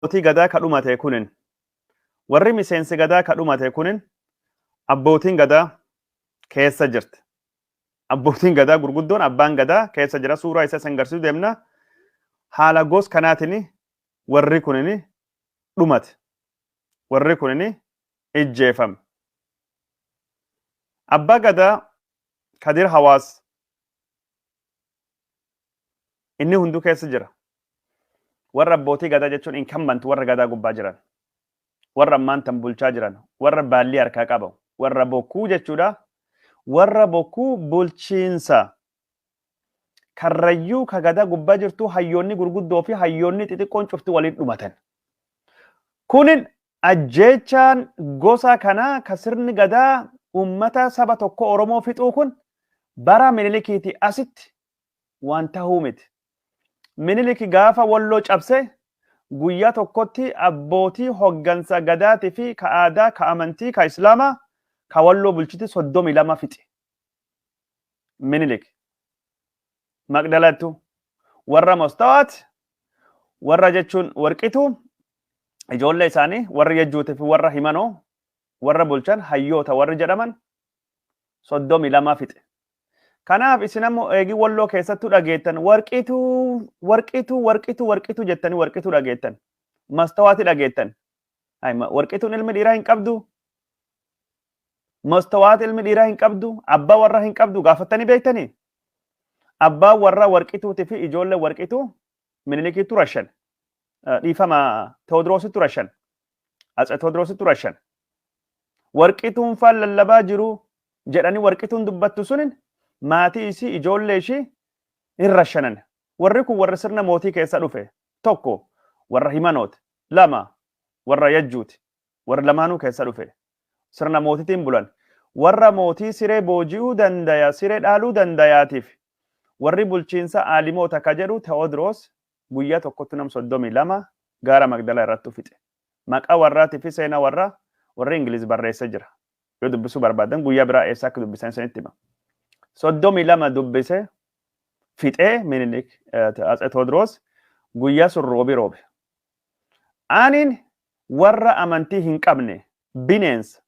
Abbootii gadaa ka dhumate kunin, warri miseensi gadaa ka dhumate kunin, abbootiin gadaa keessa jirti. Abbootiin gadaa gurguddoon, abbaan gadaa keessa jira. Suuraa isa san garsiisuu deemna. Haala gos kanaatiin warri kunin dhumate. Warri kunin ijjeefame. Abbaa gadaa Kadir Hawaas inni hunduu keessa jira. Warra abbootii gadaa jechuun incumbent, warra gadaa gubbaa jiran. Warra ammaan tan bulchaa jiran. Warra baallii harkaa qabu. Warra bokkuu jechuudha. Warra bokkuu bulchiinsa Karrayyuu ka gadaa gubbaa jirtu, hayyoonni gurguddoo fi hayyoonni xixiqqoon cufti waliin dhumatan. Kunin ajjeechaan gosa kanaa ka sirni gadaa uummata saba tokko Oromoo fixuu kun bara Minilikiitii asitti waan tahuu miti. Minilik gaafa Walloo cabse guyyaa tokkotti abbootii hoggansa gadaatii fi ka aadaa, ka amantii, ka islaamaa, ka Walloo bulchiti 32 fixe. Minilik. Maqdalattu warra Mostawaati, warra jechuun Warqituu, ijoollee isaanii warra Yejjuutii fi warra Himanoo, warra bulchan hayyoota warri jedhaman 32 fixe. Kanaaf isin ammoo eegii Walloo keessattuu dhageettan Warqituu, Warqituu, Warqituu, Warqituu jettanii Warqituu dhageettan. Mastawaati dhageettan. Warqituun ilmi dhiiraa hin qabdu. Mastawaati ilmi dhiiraa hin qabdu. Abbaa warraa hin qabdu gaafattanii beektanii? Abbaa warraa Warqituutii fi ijoollee Warqituu Minilikiitu rashan. Dhiifama, Tewoodiroositu rashan. Atse Tewoodiroositu rashan. Warqituun faan lallabaa jiru jedhanii Warqituun dubbattu sunin maatii isii, ijoollee ishii hin rashanan. Warri kun warra sirna mootii keessa dhufe. Tokko warra Himanooti. Lama warra Yajjuuti. Warra lamaanuu keessa dhufe. Sirna mootitiin bulan. Warra mootii siree booji'uu dandaya, siree dhaaluu dandayaatiif warri bulchiinsa aalimoota ka jedhu Tewoodiroos guyyaa tokkotti nam 32 gaara Magdalaa irrattu fixe. Maqaa warraatii fi seenaa warraa warri Ingiliz barreessee jira. Yoo dubbisuu barbaadan guyyaa biraa eessa akka dubbisan isinitti hima. 32 dubbise fixee Minilik, Atse Tewoodiroos guyyaa sun roobi roobe. Anin warra amantii hin qabne, bineensa,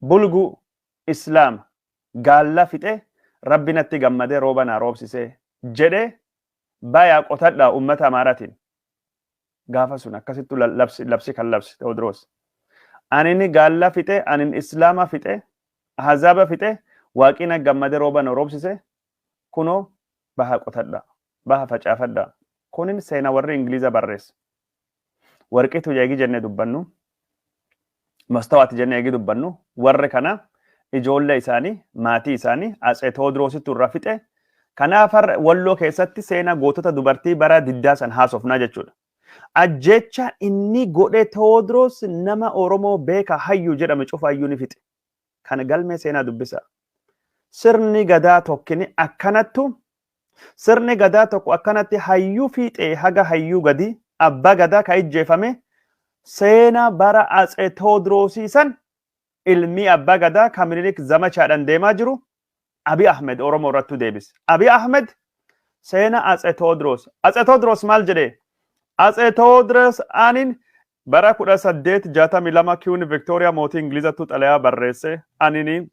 bulguu, islaama, gaalla fixe, Rabbi natti gammadee rooba naa roobsise jedhee, bayaa qotadhaa uummata Amaaraatiin. Gaafa sun akkasittu labsi labsi kan labsi Tewoodiroos. Anin gaalla fixe, anin islaama fixe, ahzaaba fixe, waaqina gammadee rooba na roobsise, kunoo baha qotadhaa, baha facaafadhaa. Kunin seena warri Ingiliiza barreesse. Warqitu eegi jennee dubbannu, Mastawaati jennee eegi dubbannu, warri kana ijoollee isaanii, maatii isaanii Atsee Tewoodiroosittu irraa fixe. Kanaaf har'a Walloo keessatti seenaa gootota dubartii bara diddaa san haasofnaa jechuudha. Ajjeechaa inni godhe Tewoodiroos nama Oromoo beeka hayyuu jedhame cufaayyuu ni fixe. Kana galmee seenaa dubbisa. Sirni gadaa tokkini akkanattu, sirni gadaa tokko akkanatti hayyuu fiixee haga hayyuu gadi abbaa gadaa ka ijjeefame seenaa bara Atsee Tewoodiroosii san ilmi abbaa gadaa ka Minilik zamachaadhaan deemaa jiru Abiy Ahmed Oromoo irrattu deebise. Abiy Ahmed seena Atse Tewoodiroos. Atse Tewoodiroos maal jedhee? Atse Tewoodiroos anin bara 1862 Queen Victoria mootii Ingilizattu xalayaa barreesse, anini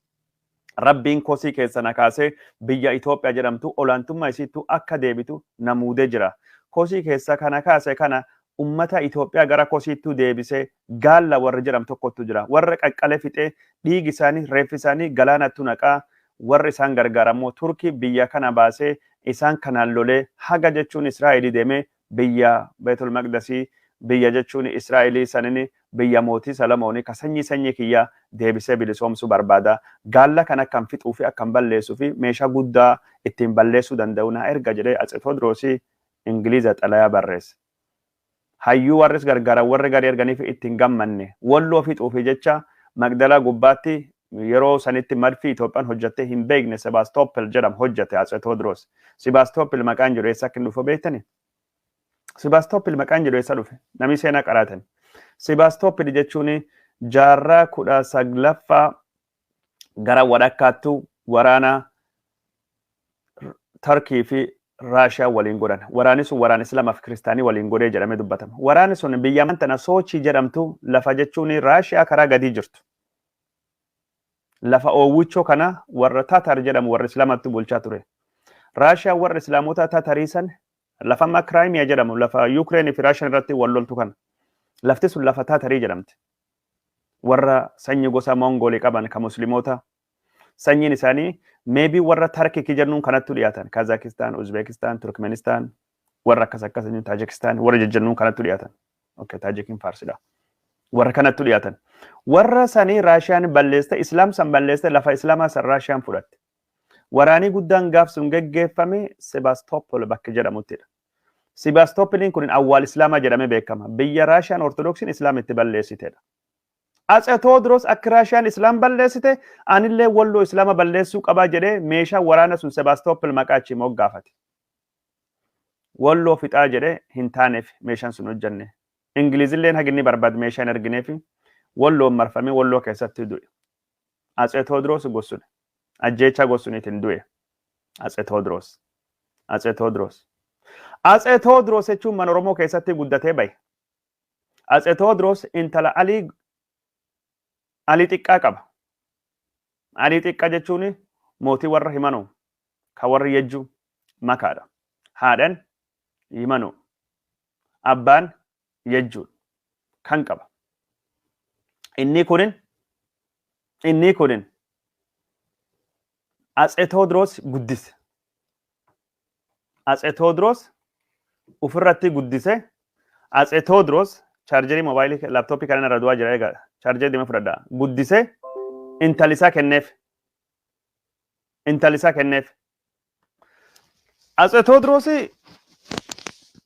Rabbiin kosii keessa na kaasee biyya Itoophiyaa jedhamtu olaantummaa isiittu akka deebitu na muudee jira. Kosii keessa kana kaase kana ummata Itoophiyaa gara kosiittuu deebisee gaalla warri jedhamu tokkottu jira. Warra qaqqale fixee dhiigi isaanii, reeffi isaanii galaanattu naqaa, warri isaan gargaara immoo Turkii biyya kana baasee isaan kanaan lolee haga jechuun Israa'elii deemee biyya Beetul Maqdasii, biyya jechuun Israa'elii sanini, biyya mootii Salamoonii ka sanyii sanyii kiyyaa deebisee bilisoomsuu barbaada. Gaalla kan akkan fixuu fi akkan balleessuu fi meeshaa guddaa ittiin balleessuu danda'u naa erga jedhee Atse Tewoodiroosii Ingiliiza xalayaa barreesse. Hayyuu warris gargaaran warri garii erganiif itti hin gammanne. Walloo fixuufi jecha Magdalaa gubbaatti yeroo sanitti madfii Itoophiyaan hojjattee hin beekne Sebaastoopil jedhamu hojjate Atse Tewoodiroos. Sebaastoopil maqaan jedhu eessa akka inni dhufe beektani? Sebaastoopil maqaan jedhu eessa dhufe? Namni seenaa qaraatan. Sebaastoopil jechuun jaarraa 19ffaa gara wadhakkaattu waraana Tarkii fi Raashiyaa waliin godhan. Waraanni sun waraana Islaamaa fi Kiristaanii waliin godhee jedhamee dubbatama. Waraanni sun biyya tana Sochii jedhamtu, lafa jechuun Raashiyaa karaa gadii jirtu. Lafa oowwichoo kana warra Tatar jedhamu, warra Islaamatti bulchaa ture. Raashiyaa warra Islaamota Tatarii san, lafa amma Kiraayimiyaa jedhamu, lafa Yuukireen fi Raashiyaan irratti wal loltu kana. Lafti sun lafa Tatarii jedhamti. Warra sanyii gosa Mongoolii qaban kan Musliimoota, sanyiin isaanii maybe warra Tarkiki jennuun kanatti dhiyaatan. Kazaakistaan, Uzbekistaan, Turkmenistaan, warra akkas akkas Taajikistaan warra jejjennuun kanatti dhiyaatan. Okay, Taajikiin Faarsidha. Warra kanatti dhiyaatan. Warra sanii Raashiyaan balleessite, Islaam san balleessite, lafa Islaamaa san Raashiyaan fudhatte. Waraanii guddaan gaaf sun geggeeffame Sebaastopol bakka jedhamuttidha. Sebaastopoliin kun awwaal Islaamaa jedhamee beekama. Biyya Raashiyaan Ortodoksiin Islaam itti balleessitedha. Atse Tewoodiroos akka Raashiyaan Islaam balleessite, anillee Walloo Islaama balleessuu qabaa jedhee meeshaa waraana sun Sebaastopol maqaa achii moggaafate. Walloo fixaa jedhee hin taaneef, meeshaan sun hojjenne. Ingilizilleen haginni barbaade meeshaa hin argineef, Walloon marfamee Walloo keessatti du'e. Atse Tewoodiroos gossune. Ajjeechaa gossuniitiin du'e. Atse Tewoodiroos. Atse Tewoodiroos. Atse Tewoodiroos jechuun mana Oromoo keessatti guddatee bahe. Atse Tewoodiroos intala Alii Xiqqaa qaba. Alii Xiqqaa jechuun mootii warra Himanuu kan warri Yejjuu makaadha. Haadhan Himanuu. Abbaan Yejjuudha. Kan qaba. Inni kunin Atse Tewoodiroos guddise. Atse Tewoodiroos ofirratti guddise. Atse Tewoodiroos chaarjerii moobaayilii laaptooppii kana irra du'aa jira, egaa chaarjerii deemee fudhadha. Guddise, intalisaa kenneef. Intalisaa kenneef. Atse Tewoodiroos,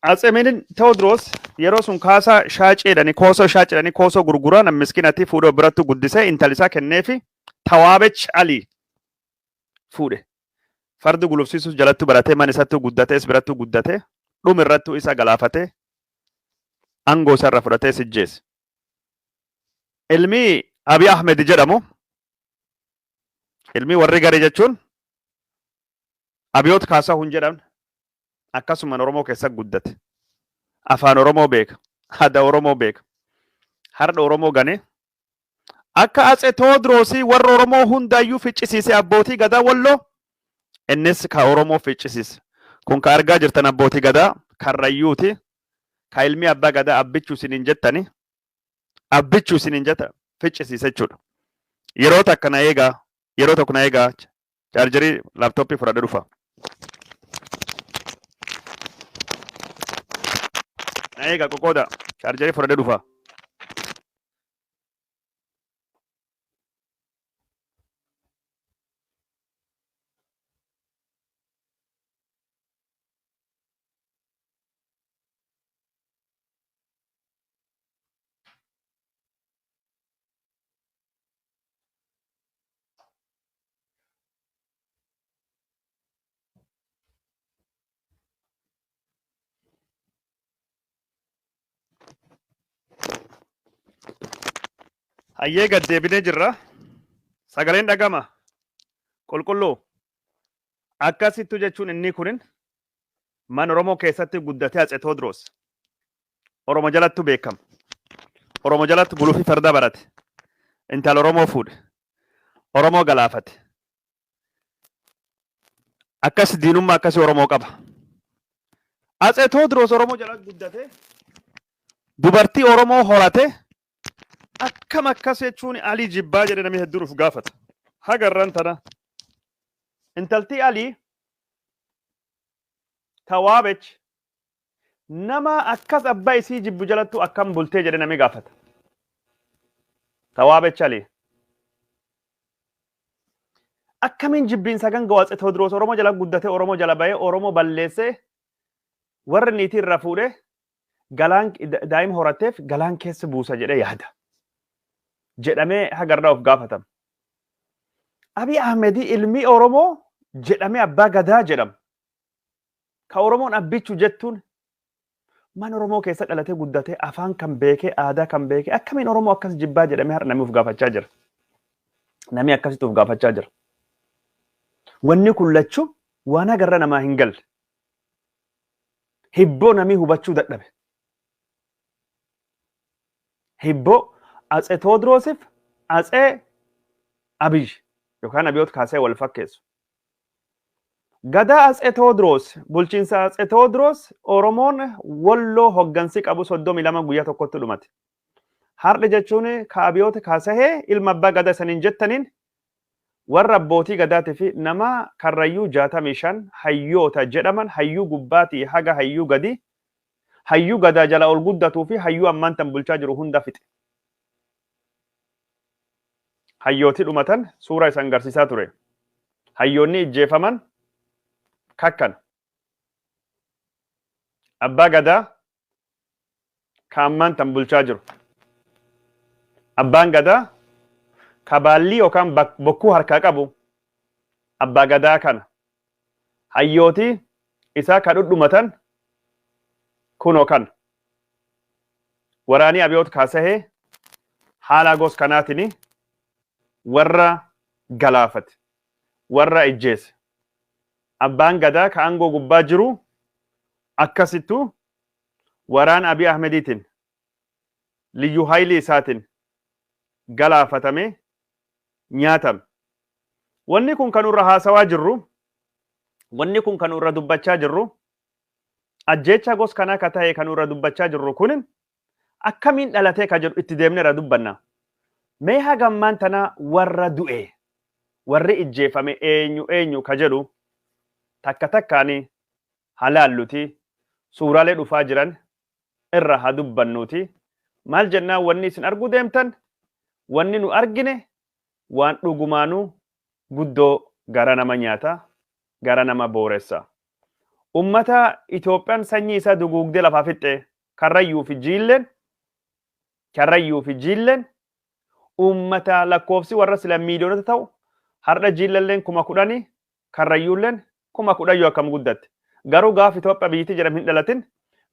Atse Minin Tewoodiroos yeroo sun kaasaa shaaceedhani, koosoo shaaceedhani, koosoo gurguraa nam miskinatti fuudhee biratti guddisee intalisaa kenneefi. Tawaabech Alii fuudhe. Fardi gulufsiisuus jalatti baratee, mana isatti guddatees biratti guddatee, dhuma irrattuu isa galaafatee, aangoo isarra fudhatee sijjeesse. Ilmi Abiy Ahmed jedhamu, ilmi warri garii jechuun Abiyoot Kaasahun jedhamne, akkasuma Oromoo keessa guddate. Afaan Oromoo beeka. Aadaa Oromoo beeka. Har'a Oromoo ganee akka Atse Tewoodiroosii warra Oromoo hundaayyuu ficcisiise, abbootii gadaa Walloo innis ka Oromoo ficcisiise. Kun ka argaa jirtan abbootii gadaa Karrayyuuti. Ka ilmi abbaa gadaa Abbichuu isiniin jettani. Abbichuu isiniin jetta ficcisiise jechuudha. Yeroo takka na eegaa, yeroo tokko na eegaa, chaarjarii laaptooppii fudhadhe dhufa. Na eegaa, qoqooda, chaarjarii fudhadhe dhufa. Hayyee, gad deebinee jirra. Sagaleen dhagama. Qulqulluu. Akkasittu jechuun inni kunin mana Oromoo keessatti guddatee Atse Tewoodiroos. Oromo jalattu beekama. Oromo jalatti gulufii farda barate. Intala Oromoo fuudhe. Oromoo galaafate. Akkas diinummaa akkasii Oromoo qaba. Atse Tewoodiroos Oromoo jalatti guddatee dubartii Oromoo horate, akkam akkas jechuun Alii jibbaa jedhe namni hedduun of gaafata. Hagarran tana. Intaltii Alii Tawaabech nama akkas abbaa isii jibbu jalattu akkam bultee jedhe namni gaafata. Tawaabech Alii. Akkamiin jibbiinsa ganga Atse Tewoodiroos Oromoo jala guddatee, Oromoo jala bahee, Oromoo balleessee, warri niitii irra fuudhee galaan daa'ima horatteef galaan keessa buusa jedhee yaada. Jedhamee hagarraa of gaafatama. Abiy Ahmedii ilmi Oromoo jedhamee abbaa gadaa jedhama. Ka Oromoon Abbichuu jettuun mana Oromoo keessa dhalatee guddatee, afaan kan beekee, aadaa kan beekee, akkamiin Oromoo akkas jibbaa jedhamee har'a namni of gaafachaa jira. Namni akkasitti of gaafachaa jira. Wanni kun lachuu waan agarra namaa hin galle. Hibboo namii hubachuu dadhabe. Hibboo Atsee Tewoodiroosiif Atsee Abiy yookaan Abiyoot Kaasee wal fakkeessu. Gadaa Atsee Tewoodiroos, bulchiinsa Atsee Tewoodiroos, Oromoon Walloo hoggansi qabu 32 guyyaa tokkotti dhumate. Har'i jechuun ka Abiyoot Kaasahee ilma abbaa gadaa isaniin jettaniin warra abbootii gadaatii fi nama Karrayyuu 65 hayyoota jedhaman, hayyuu gubbaatii haga hayyuu gadii, hayyuu gadaa jala ol guddatuu fi hayyuu ammaan tan bulchaa jiru hunda fixe. Hayyooti dhumatan suura isan agarsiisaa ture. Hayyoonni ijjeefaman kakkana. Abbaa gadaa ka ammaan tan bulchaa jiru. Abbaan gadaa ka baallii yookaan bokkuu harkaa qabu abbaa gadaa kana. Hayyooti isaa ka dhudhumatan kunoo kana. Waraanii Abiyoot Kaasahee haala gos kanaatiin warra galaafate, warra ijjeese. Abbaan gadaa ka aangoo gubbaa jiru akkasittu waraan Abiy Ahmediitiin, liyyuu haayilii isaatiin galaafatame, nyaatame. Wanni kun kan irra haasawaa jirru, wanni kun kan irra dubbachaa jirru, ajjeecha gos kanaa ka ta'e kan irra dubbachaa jirru kun akkamiin dhalatee ka jedhu itti deemnee irra dubbanna. Mee hagammaan tana warra du'e, warri ijjeefame eenyu eenyu ka jedhu takka takkaan halaalluti, suuraalee dhufaa jiran irra haa dubbannuuti. Maal jennaan, wanni isin arguu deemtan, wanni nu argine waan dhugumaanuu guddoo gara nama nyaata, gara nama booressa. Ummata Itoophiyaan sanyii isaa duguugdee lafaa fixxe, Karrayyuu fi Jiilleen, Karrayyuu fi Jiilleen ummata lakkoofsi warra sila miiliyoonota ta'u, har'a Jiillalleen 10,000, Karrayyuulleen 10,000 yoo akkam guddatte. Garuu gaaf Itoophiyaa biyyittii jedhamu hin dhalatin,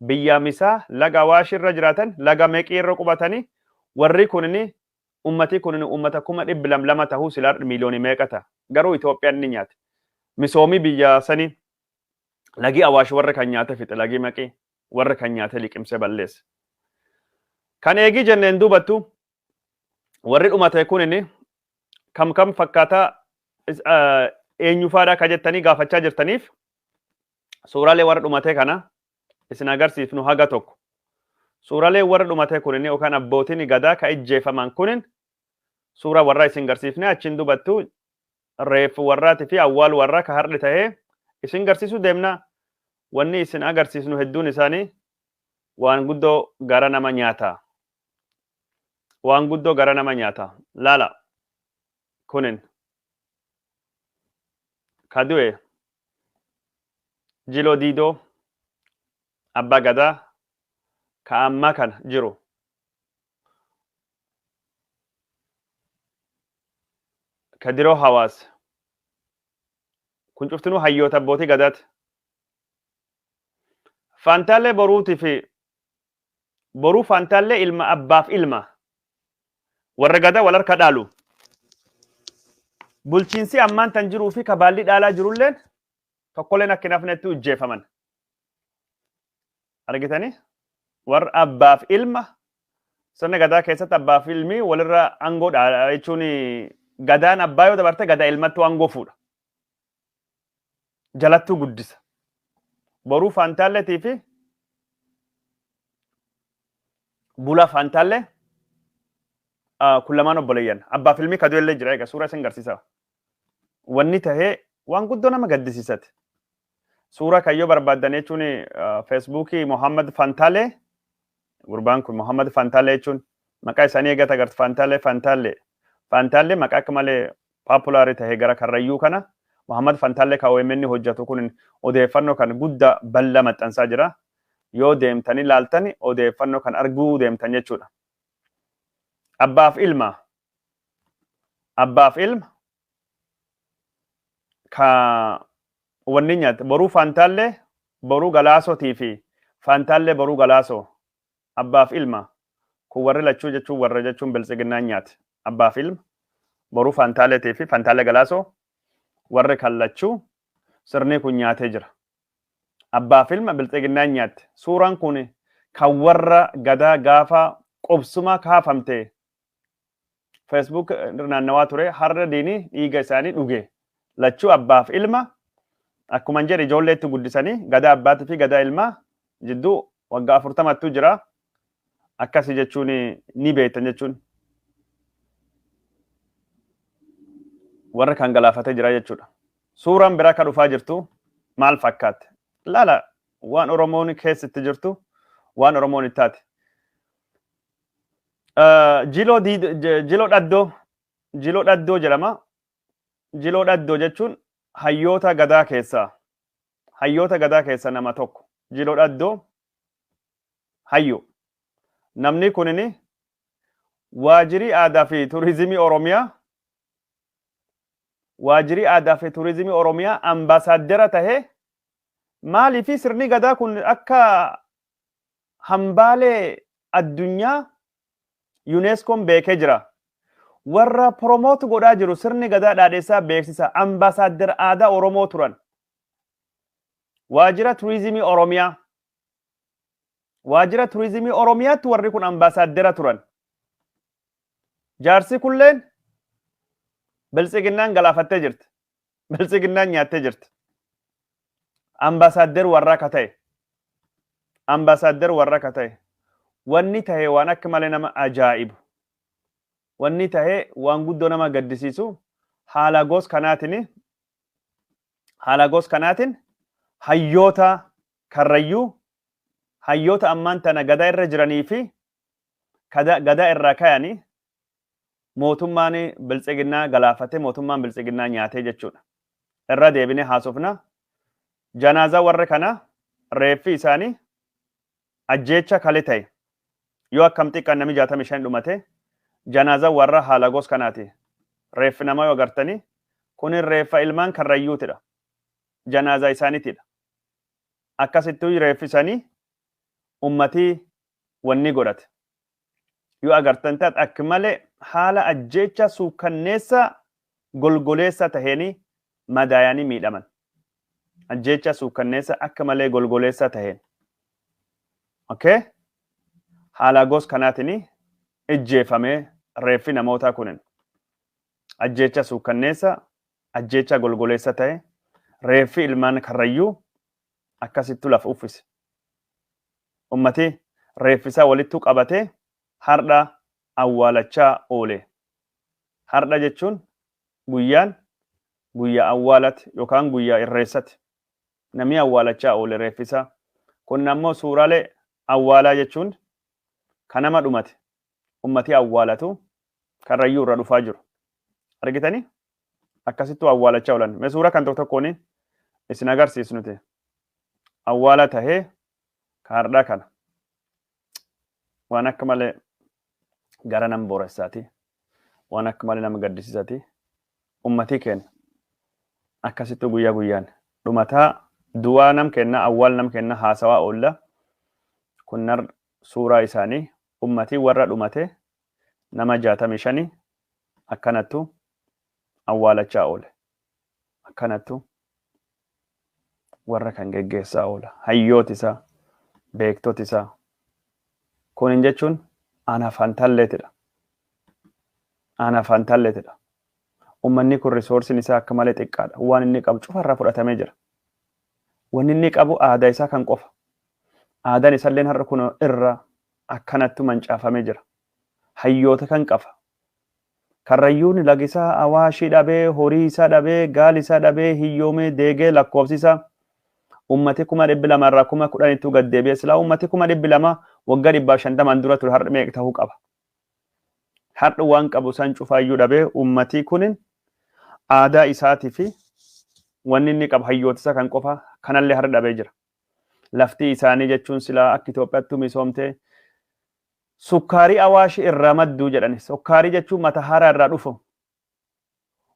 biyya misaa laga Awaash irra jiraatan, laga Meqii irra qubatanii, warri kunini ummatii kunini ummata 200,000 tahuu sila miiliyoonii meeqa ta'a. Garuu Itoophiyaan ni nyaate. Misoomii biyya sanii lagi Awaash warra kan nyaate fixe, lagi Maqii warra kan nyaate liqimsee balleesse. Kan eegii jenneen duubattu warri dhumate kunini kam kam fakkaataa, eenyufaadha ka jettanii gaafachaa jirtaniif, suuraalee warra dhumate kana isin agarsiifnu haga tokko. Suuraalee warra dhumate kunin yookaan abbootiin gadaa ka ijjeefaman kunin suuraa warra isin garsiifne, achiin dubattu reeffu warraatii fi awwaal warraa ka har'i ta'ee isin garsiisuu deemna. Wanni isin agarsiisnu hedduun isaanii waan guddoo gara nama nyaata. Waan guddoo gara nama nyaata. Laala, kunin ka du'e Jiloo Diidoo, abbaa gadaa ka ammaa kana jiru. Kadiroo Hawaas, kun cuftinuu hayyoota abbootii gadaati. Faantaalee Boruutii fi Boruu Faantaallee ilma abbaaf ilma warra gadaa wal harka dhaalu. Bulchiinsi ammaan tan jiruu fi kabaalli dhaalaa jirulleen tokkolleen akka hin hafnettu ijjeefaman. Argitanii? Warra abbaaf ilma, sirna gadaa keessatti abbaaf ilmi walirra aangoo dhaala jechuun, gadaan abbaa yoo dabarte gadaa ilmattuu aangoo fuudha. Jalattuu guddisa. Boruu Faantaalleetii fi Bulaa Faantaallee kun lamaan obboleeyyan. Abbaaf ilmi kaduu illee jira, egaa suura isin garsiisa. Wanni tahee waan guddoo nama gaddisiisate. Suura kayyoo barbaaddan jechuun Feesbuukii Mohammad Fantaalee, gurbaan kun Mohammad Fantaalee jechuun maqaa isaanii eegata agartu, Fantaalee, Fantaalee. Fantaalee maqaa akka malee popular tahee gara Karrayyuu kana. Mohammad Fantaalee ka OMN hojjetu kun odeeffannoo kan guddaa bal'aa maxxansaa jira. Yoo deemtanii laaltani odeeffannoo kan arguu deemtan jechuudha. Abbaaf ilma. Abbaaf ilma ka wanni nyaate Boruu Fantaallee Boruu Galaasotii fi Fantaallee Boruu Galaasoo, abbaaf ilma kun warri lachuu jechuun warra jechuun Biltsiginnaan nyaate. Abbaaf ilma Boruu Fantaaleetii fi Fantaallee Galaasoo, warri kan lachuu sirni kun nyaatee jira. Abbaa fi ilma bilxiginnaan nyaatte. Suuraan kun kan warra gadaa gaafa qubsuma kaafamte Facebook naannawaa ture. Har'a diini dhiiga isaanii dhuge. Lachuu abbaaf ilma, akkuma jedhe, ijoolleetti guddisanii gadaa abbaatii fi gadaa ilmaa jidduu waggaa 40ttu jira. Akkasi jechuun ni beektan jechuun. Warra kan galaafatee jira jechuudha. Suuraan biraa kan dhufaa jirtu maal fakkaatti? Laala, waan Oromoon keessatti jirtu, waan Oromoon itti taate. Jiloo Jiloo Dhaddoo, Jiloo Dhaddoo jedhama. Jiloo Dhaddoo jechuun hayyoota gadaa keessaa nama tokko. Jiloo Dhaddoo hayyo. Namni kunini waajirii aadaa fi turizimii Oromiyaa, waajirii aadaa fi turizimii Oromiyaa ambaasaaddera tahee, maalii fi sirni gadaa kun akka hambaalee addunyaa UNESCOon beekee jira. Warra promote godhaa jiru, sirni gadaa dhaadheessaa beeksisa, ambaasaaddera aadaa Oromoo turan. Waajjira turizimii Oromiyaa. Waajjira turizimii Oromiyaatti warri kun ambaasaaddera turan. Jaarsi kulleen biltsiginnaan galaafattee jirti. Biltsiginnaan nyaattee jirti. Ambaasaadder warra ka ta'e. Ambaasaadder warra ka ta'e. Wanni ta'e waan akka malee nama ajaa'ibu. Wanni ta'e waan guddoo nama gaddisiisu. Haala gos kanaatiin hayyoota Karrayyuu, hayyoota ammaan tana gadaa irra jiranii fi gadaa irraa kayanii mootummaan biltsiginnaa galaafate, mootummaan biltsiginnaa nyaatee jechuudha. Irra deebinee haasofna. Janaazaa warra kana, reeffi isaanii ajjeecha kale ta'e, yoo akkam xiqqaan namni 65 dhumate. Janaazaa warra haala gos kanaati. Reeffi namaa yoo agartanii, kunin reeffa ilmaan Karrayyuutidha. Janaazaa isaaniitidha. Akkasittuu reeffi isaanii ummatii wanni godhate. Yoo agartan taate, akka malee haala ajjeecha suukanneessa golgoleessa taheenii madaayanii miidhaman. Ajjeecha suukanneessa akka malee golgoleessa taheen. Okay? Haala gos kanaatiin ijjeefamee reeffi namootaa kunin. Ajjeecha suukanneessa, ajjeecha golgoleessa ta'e, reeffi ilmaan Karrayyuu akkasittu lafa uffise. Ummati reeffisaa walittu qabatee hardha awwaalachaa oole. Hardha jechuun guyyaan guyyaa awwaalati yookaan guyyaa irreessati. Namni awwaalachaa oole reeffisaa. Kun ammoo suuraalee awwaalaa jechuun kan nama dhumate ummati awwaalatu Karrayyuu irra dhufaa jiru. Argitanii? Akkasittuu awwaalachaa oolan. Mee suura kan tokko tokkoon isin agarsiisnuti. Awwaala tahee kaardhaa kana. Waan akka malee gara nama booressaati. Waan akka malee nama gaddisiisaati. Ummatii keenya akkasittuu guyyaa guyyaan dhumataa, du'aa nam kenna, awwaal nam kenna, haasawaa oolla. Kunnar suuraa isaanii, ummatii warra dhumate nama 65 akkanattu awwaalachaa oole. Akkanattu warra kan geggeessaa oola. Hayyooti isaa, beektoti isaa. Kunin jechuun ana fantalleetidha. Ana fantalleetidha. Ummanni kun resourceiin isaa akka malee xiqqaadha. Waan inni qabu cufarraa fudhatamee jira. Wanni inni qabu aadaa isaa kan qofa. Aadaan isalleen har'a kun irra akkanattu mancaafamee jira. Hayyoota kan qaba. Karrayyuun lagisaa Awaashii dhabee, horii isaa dhabee, gaali isaa dhabee, hiyyoomee, deegee, lakkoofsi isaa ummati 200,000 irraa 10,000ttuu gad deebi'e. Silaa ummati 200,000 waggaa 150n dura ture har'a meeqa ta'uu qaba? Har'a waan qabu san cufaayyuu dhabee, ummatii kunin aadaa isaatii fi wanni inni qabu hayyoota isaa kan qofa kanallee har'a dhabee jira. Lafti isaanii jechuun silaa akka Itoophiyaatti misoomtee sukkaarii Awaashi irraa madduu jedhani. Sukkaarii jechuun mata haaraa irraa dhufu.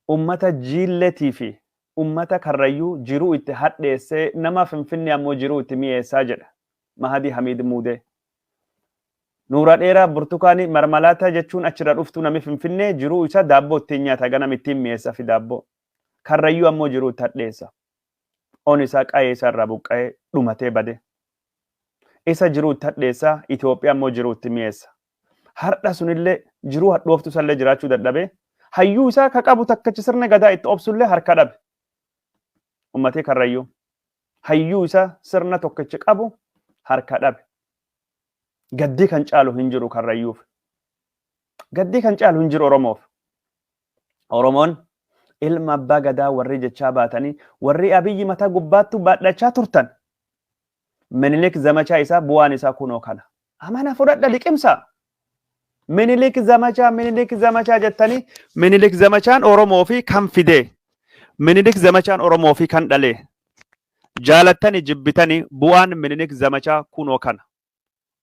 Ummata Jiilletii fi ummata Karrayyuu jiruu itti hadheessee, nama Finfinnee ammoo jiruu itti mi'eessaa jedha. Mahadii Hamiid Muudee. Nuura dheeraa burtukaanii marmalaataa jechuun achirra dhuftuu, namni Finfinnee jiruu isaa daabboo ittiin nyaata, ganam ittiin mi'eessa fi daabboo. Karrayyuu ammoo jiruu itti hadheessa. On isaa qa'ee isaa irraa buqqa'ee dhumatee bade. Isa jiruutti hadheessaa, Itoophiyaa immoo jiruutti mi'eessa. Har'a sunillee jiruu hadhooftu sallee jiraachuu dadhabee hayyuu isaa ka qabu takkachi sirna gadaa itti obsullee harka dhabe. Ummatee Karrayyuu hayyuu isaa sirna tokkichi qabu harka dhabe. Gaddii kan caalu hin jiru Karrayyuuf. Gaddii kan caalu hin jiru Oromoof. Oromoon ilma abbaa gadaa warri jechaa baatanii, warri Abiyyi mataa gubbaattu baadhachaa turtan. Minilik zamachaa isaa bu'aan isaa kunoo kana. Amana fudhadha, liqimsa. Minilik zamachaa, Minilik zamachaa jettanii, Minilik zamachaan Oromoo fi kan fide. Minilik zamachaan Oromoo fi kan dhale. Jaalattani jibbitani bu'aan Minilik zamachaa kunoo kana.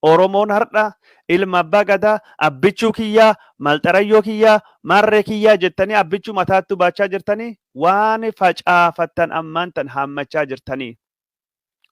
Oromoon har'a ilma abbaa gadaa, abbichuu kiyyaa, malxarayyoo kiyyaa, maarree kiyyaa jettanii abbichuu mataattu baachaa jirtanii, waan facaafattan ammaan tan haammachaa jirtanii.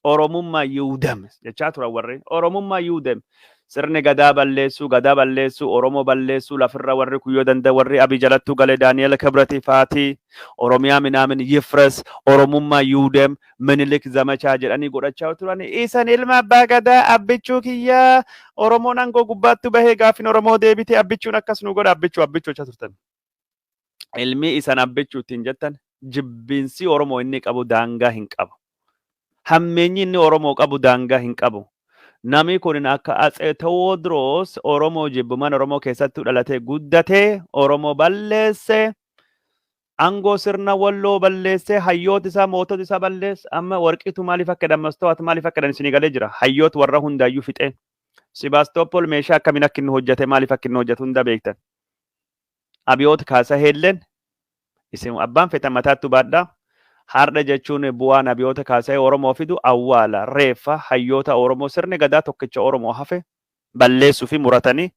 Oromummaa yiwdam jechaa turan warri. Oromummaa yiwdam. Sirni gadaa balleessuu, gadaa balleessuu, Oromoo balleessuu, lafirra warri kun yoo danda'a warri Abiy jalattuu galee Daani'el Kibrati faatii, Oromiyaa minaamin yifres, Oromummaa yiwdam, Minilik zamachaa jedhanii godhachaa turan. Isan ilma abbaa gadaa, abbichuu kiyyaa, Oromoon aangoo gubbaattu bahee gaafin Oromoo deebite, abbichuun akkas nu godha, abbichuu abbichuu jechaa turtan. Ilmi isan abbichuu ittiin jettan jibbiinsi Oromoo inni qabu daangaa hin qabu. Hammeenyi inni Oromoo qabu daangaa hin qabu. Namni kun akka Atsee Tewoodiroos Oromoo jibbu, mana Oromoo keessattuu dhalatee guddatee Oromoo balleesse. Aangoo sirna Walloo balleessee, hayyoota isaa, mootota isaa balleesse. Amma Warqiitu maaliif akka jedhan, Mastawaat maaliif akka jedhan isinii galee jira. Hayyoota warra hundaayyuu fixee. Sibaastoopol meeshaa akkamiin akka inni hojjete, maaliif akka inni hojjetu hunda beektan. Abiyoot Kaasaheelleen isin abbaan fetan mataattu baadhaa. Har'a jechuun bu'aan Abiyoota Kaasahee Oromoo fidu awwaala reeffa hayyoota Oromoo, sirni gadaa tokkicha Oromoo hafe balleessuu fi muratanii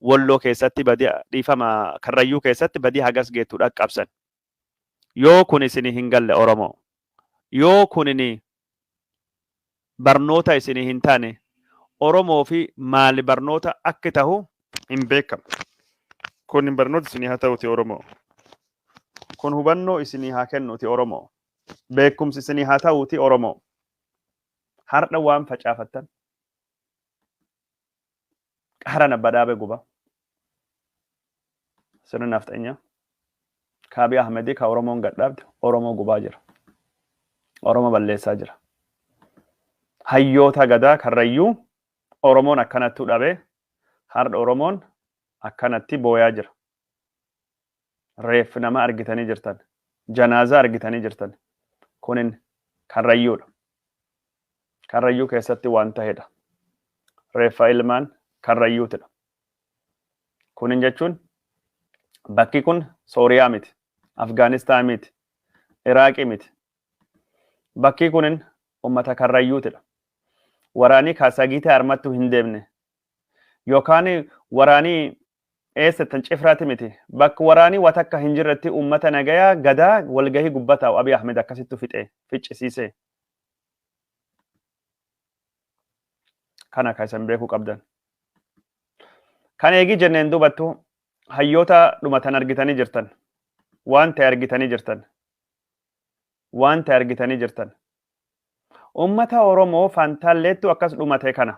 Walloo keessatti badii, dhiifama, Karrayyuu keessatti badii hagas geettu dhaqqabsan. Yoo kun isinii hin galle Oromoo, yoo kunini barnoota isinii hin taane, Oromoo fi maali barnoota akki tahu hin beekamu. Kun barnoota isinii haa ta'uti Oromoo. Kun hubannoo isinii haa kennuti Oromoo. Beekumsi isinii haa ta'uti Oromoo. Har'a waan facaafattan qaran abba dhaabe guba. Sirni nafxanyaa Kaabii Ahmedii ka Oromoon gadhaabde Oromoo gubaa jira. Oromoo balleessaa jira. Hayyoota gadaa Karrayyuu Oromoon akkanattuu dhabee har'a Oromoon akkanatti booyaa jira. Reeffi nama argitanii jirtan. Janaazaa argitanii jirtan. Kunin Karrayyuudha. Karrayyuu keessatti waan ta'edha. Reeffa ilmaan Karrayyuutidha. Kunin jechuun bakki kun Sooriyaa miti, Afgaanistaan miti, Iraaqii miti. Bakki kunin uummata Karrayyuutidha. Waraanii Kaasagiitee armattuu hin deemne. Yookaan waraanii eessattan cifraati miti. Bakka waraanii waan takka hin jirretti uummata nagayaa gadaa walgahii gubbaa taa'u Abiy Ahmed akkasittu fixee ficcisiisee. Kana kan isin beekuu qabdan. Kan eegii jenneen dubattu hayyoota dhumatan argitanii jirtan. Waan ta'e argitanii jirtan. Waan ta'e argitanii jirtan. Uummata Oromoo Fantaalleettu akkas dhumate kana.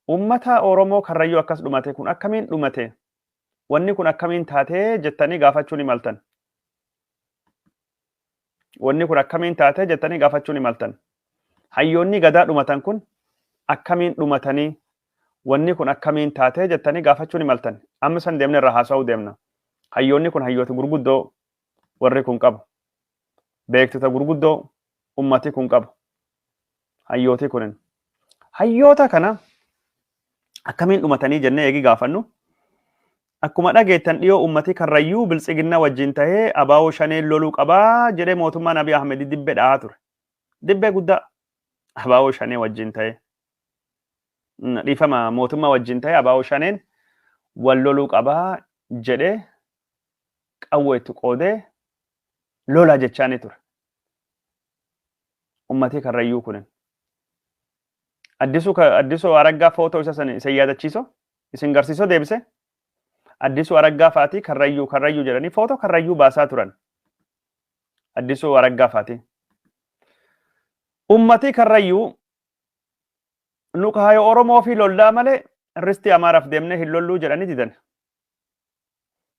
Uummata Oromoo Karrayyuu akkas dhumate kun akkamiin dhumate? Wanni kun akkamiin taatee jettanii gaafachuu ni maltan. Wanni kun akkamiin taatee jettanii gaafachuu ni maltan. Hayyoonni gadaa dhumatan kun akkamiin dhumatanii, wanni kun akkamiin taatee jettanii gaafachuu ni maltan. Amma san deemne irraa haasa'uu deemna. Hayyoonni kun hayyoota gurguddoo warri kun qabu. Beektota gurguddoo ummati kun qabu. Hayyooti kunin. Hayyoota kana akkamiin dhumatanii jennee eegi gaafannu, akkuma dhageettan dhiyoo ummati Karrayyuu Biltsiginnaa wajjin tahee abaa'oo shaneen loluu qabaa jedhee mootummaan Abiy Ahmed dibbee dhahaa ture. Dibbee guddaa abaa'oo shanee wajjin tahee, dhiifama, mootummaa wajjin tahee abaa'oo shaneen wal loluu qabaa jedhee qawwee itti qoodee lola jechaanii ture. Ummatii Karrayyuu kunin. Addisuu Araggaa footoo isa san isin yaadachiiso, isin garsiisoo deebise. Addisuu Araggaa fa'aatii Karrayyuu Karrayyuu jedhanii footoo Karrayyuu baasaa turan. Addisuu Araggaa fa'aatii. Ummati Karrayyuu nu kaayoo Oromoo fi lollaa malee risti Amaaraaf deemnee hin lolluu jedhanii didan.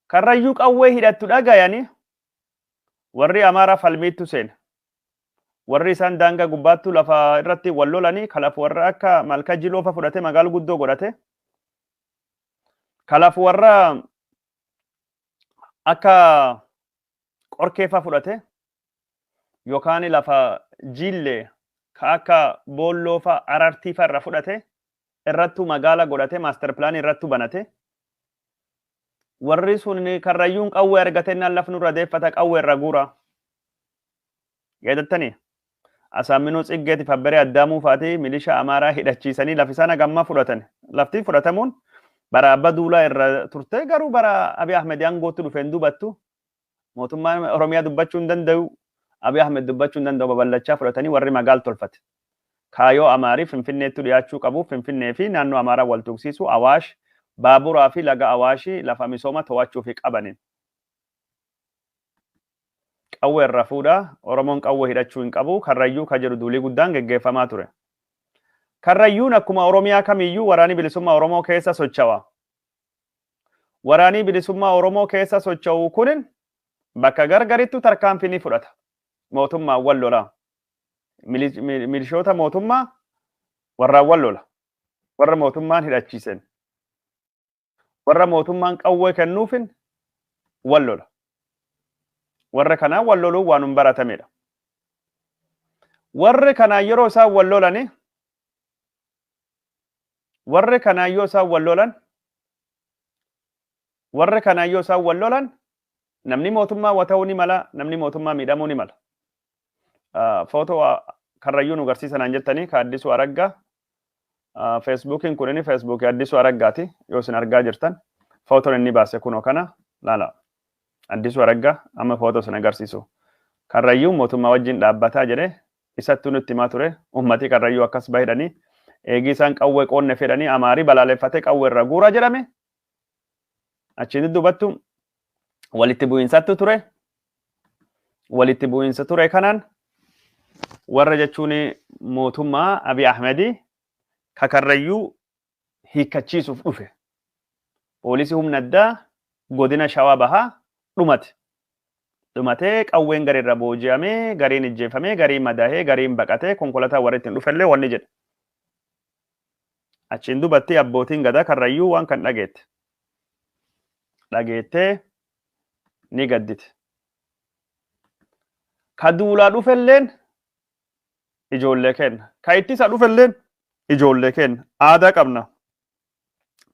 Karrayyuu qawwee hidhattu dhagayanii warri Amaaraa falmiittu seena. Warri isaan daangaa gubbaattu lafa irratti wal lolanii kalaaf warra akka Malka Jiloofa fudhate magaala guddoo godhate. Kalaaf warra akka Qorkeefa fudhate yookaan lafa Jillee ka akka Boolloofa Arartiifa irra fudhate irrattu magaala godhate, master plan irrattu banate. Warri sun Karrayyuun qawwee argatennaan laf nurra deeffata, qawwee irra guura. Yaadattanii? Asaamminuu Tsiggeeti Fabberee Addaamuu fa'aati milisha Amaaraa hidhachiisanii lafi isaan hagammaa fudhatan. Lafti fudhatamuun bara Abba Duulaa irra turte, garuu bara Abiy Ahmed aangootti dhufeen dubattu mootummaan Oromiyaa dubbachuu hin danda'u. Abiy Ahmed dubbachuu hin danda'u, babal'achaa fudhatanii warri magaal tolfate. Kaayoo Amaarii Finfinneetti dhiyaachuu qabu, Finfinnee fi naannoo Amaaraa wal tuqsiisu, Awaash baaburaa fi laga Awaashii lafa misooma to'achuu fi qabaniin. Qawwee irra fuudha, Oromoon qawwee hidhachuu hin qabu, Karrayyuu ka jedhu duulii guddaan geggeeffamaa ture. Karrayyuun akkuma Oromiyaa kamiyyuu waraanii bilisummaa Oromoo keessa socho'a. Waraanii bilisummaa Oromoo keessa socho'u kunin bakka gargarittu tarkaanfii ni fudhata. Mootummaan wal lola. Milishoota mootummaa warraan wal lola. Warra mootummaan hidhachiisen. Warra mootummaan qawwee kennuufin wal lola. Warra kanaan wal loluun waan hin baratamedha. Warri kanaan yeroo isaan wal lolani, warri kanaan yoo isaan wal lolan, warri kanaan yoo isaan wal lolan, namni mootummaa wa ta'uu ni mala, namni mootummaa miidhamuu ni mala. Footoo Karrayyuu nu agarsiisanaan jettanii ka Addisuu Araggaa. Feesbuukiin kun inni Feesbuukii Addisuu Araggaati, yoo isin argaa jirtan. Footoon inni baase kunoo kana laala. Addisuu Araggaa amma footoo isin agarsiisu. Karrayyuu mootummaa wajjin dhaabbataa jedhee isattuu nutti himaa ture. Uummatii Karrayyuu akkas bahidhanii eegii isaan qawwee qoonne fedhanii Amaarii balaaleffatee qawwee irra guuraa jedhame. Achiin dubattu walitti bu'iinsattu ture. Walitti bu'iinsa ture kanaan warra jechuun mootummaa Abiy Ahmedii ka Karrayyuu hiikkachiisuuf dhufe. Poolisii humna addaa godina Shawaa Bahaa dhumate. Dhumatee qawween gari irra booji'amee, gariin ijjeefamee, gariin madaahee, gariin baqatee, konkolaataa warri ittiin dhufellee wanni jedhe. Achiin dubatti abbootiin gadaa Karrayyuu waan kan dhageette. Dhageettee ni gaddite. Ka duulaa dhufelleen ijoollee kenna. Ka ittisa dhufelleen ijoollee kenna. Aadaa qabna.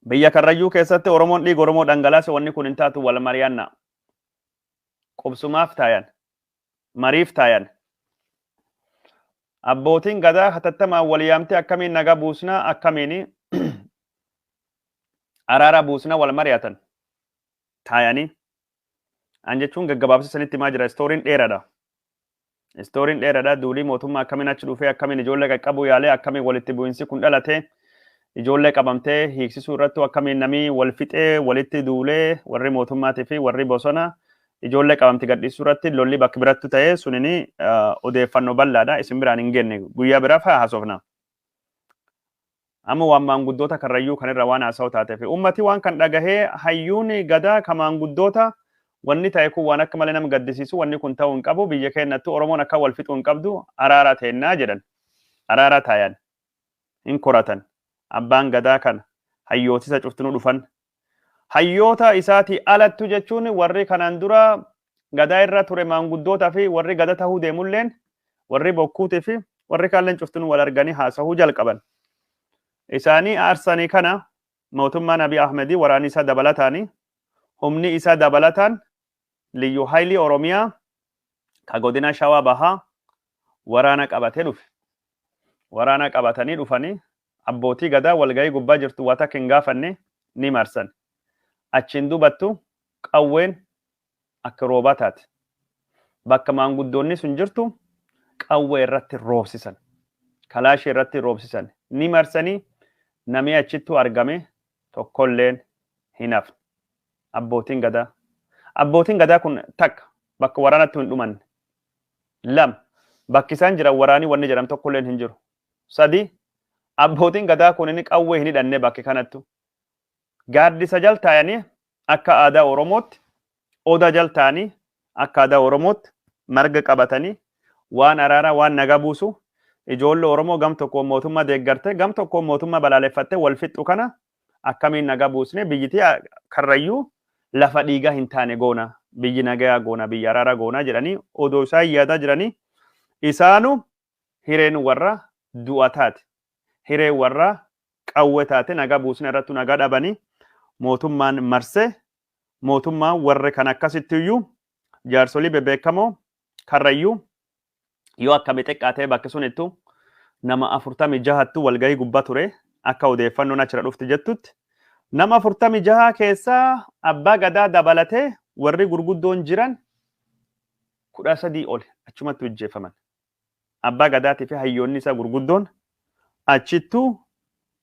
Biyya Karrayyuu keessatti Oromoon dhiiga Oromoo dhangalaase, wanni kun hin taatu, wal mari'annaa. Qubsumaaf taayan. Mariif taayan. Abbootiin gadaa hatattamaan wal yaamtee akkamiin nagaa buusnaa, akkamiin araara buusnaa wal mari'atan. Taayanii. An jechuun gaggabaabsa sanitti himaa jira. Istooriin dheeraadha. Istooriin dheeraadha. Duulii mootummaa akkamiin achi dhufee, akkamiin ijoollee qaqqabuu yaalee, akkamiin walitti bu'iinsi kun dhalate, ijoollee qabamtee hiiksisuu irratti akkamiin namii wal fixee walitti duulee, warri mootummaatii fi warri bosona ijoollee qabamti gadhiisuu irratti lolli bakka birattu ta'ee, sunini odeeffannoo bal'aadha. Isin biraan hin genne, guyyaa biraa faa haasofna. Amma waan maanguddoota Karrayyuu kanirra waan haasa'u taateef ummati waan kan dhagahee hayyuun gadaa ka maanguddoota wanni ta'e kun waan akka malee nama gaddisiisu, wanni kun ta'uu hin qabu, biyya keenyattu Oromoon akka wal fixuu hin qabdu, araara teennaa jedhan. Araara taayan hin koratan. Abbaan gadaa kana hayyootisa cuftinuu dhufan. Hayyoota isaatii alattu jechuun warri kanaan dura gadaa irra ture maanguddootaa fi warri gada tahuu deemulleen, warri bokkuutii fi warri kaalleen cuftinuu wal arganii haasahuu jalqaban. Isaanii aarsanii kana mootummaan Abiy Ahmedii waraanni isaa dabalataanii, humni isaa dabalataan Liyyu Haayilii Oromiyaa ka godina Shawaa Bahaa waraana qabatee dhufe. Waraana qabatanii dhufanii abbootii gadaa walgahii gubbaa jirtu waa takka hin gaafanne, ni marsan. Achiin dubattu qawween akka roobaa taate. Bakka maanguddoonni sun jirtu qawwee irratti roobsisan. Kalaashii irratti roobsisan. Ni marsanii namni achittu argame tokkolleen hin hafne. Abbootiin gadaa. Abbootiin gadaa kun takka bakka waraanatti hin dhumanne. Lama, Bakki isaan jiran waraanii wanni jedhamu tokkolleen hin jiru. Sadi, abbootiin gadaa kun inni qawwee hin hidhanne bakki kanattu. Gaaddisa jal taa'anii akka aadaa Oromootti, odaa jal taa'anii akka aadaa Oromootti marga qabatanii waan araaraa, waan nagaa buusu, ijoollee Oromoo gam tokkoon mootummaa deeggarte, gam tokkoon mootummaa balaaleffatte wal fixxu kana akkamiin nagaa buusne biyyitii Karrayyuu lafa dhiigaa hin taane goona, biyyi nagayaa goona, biyya araaraa goona jedhanii odoo isaan yaadaa jiranii, isaanu hireen warra du'a taate, hireen warra qawwe taate. Nagaa buusne irrattu nagaa dhabanii mootummaan marsee, mootummaan warri kan akkasitti iyyuu jaarsolii bebeekamoo Karrayyuu yoo akkami xiqqaatee bakki sunittu nama 46ttu walgahii gubbaa ture, akka odeeffannoon achirra dhufti jettutti. Nama 46 keessaa abbaa gadaa dabalatee warri gurguddoon jiran 13 ol achumatti hojjeeffaman. Abbaa gadaatii fi hayyoonni isaa gurguddoon achittuu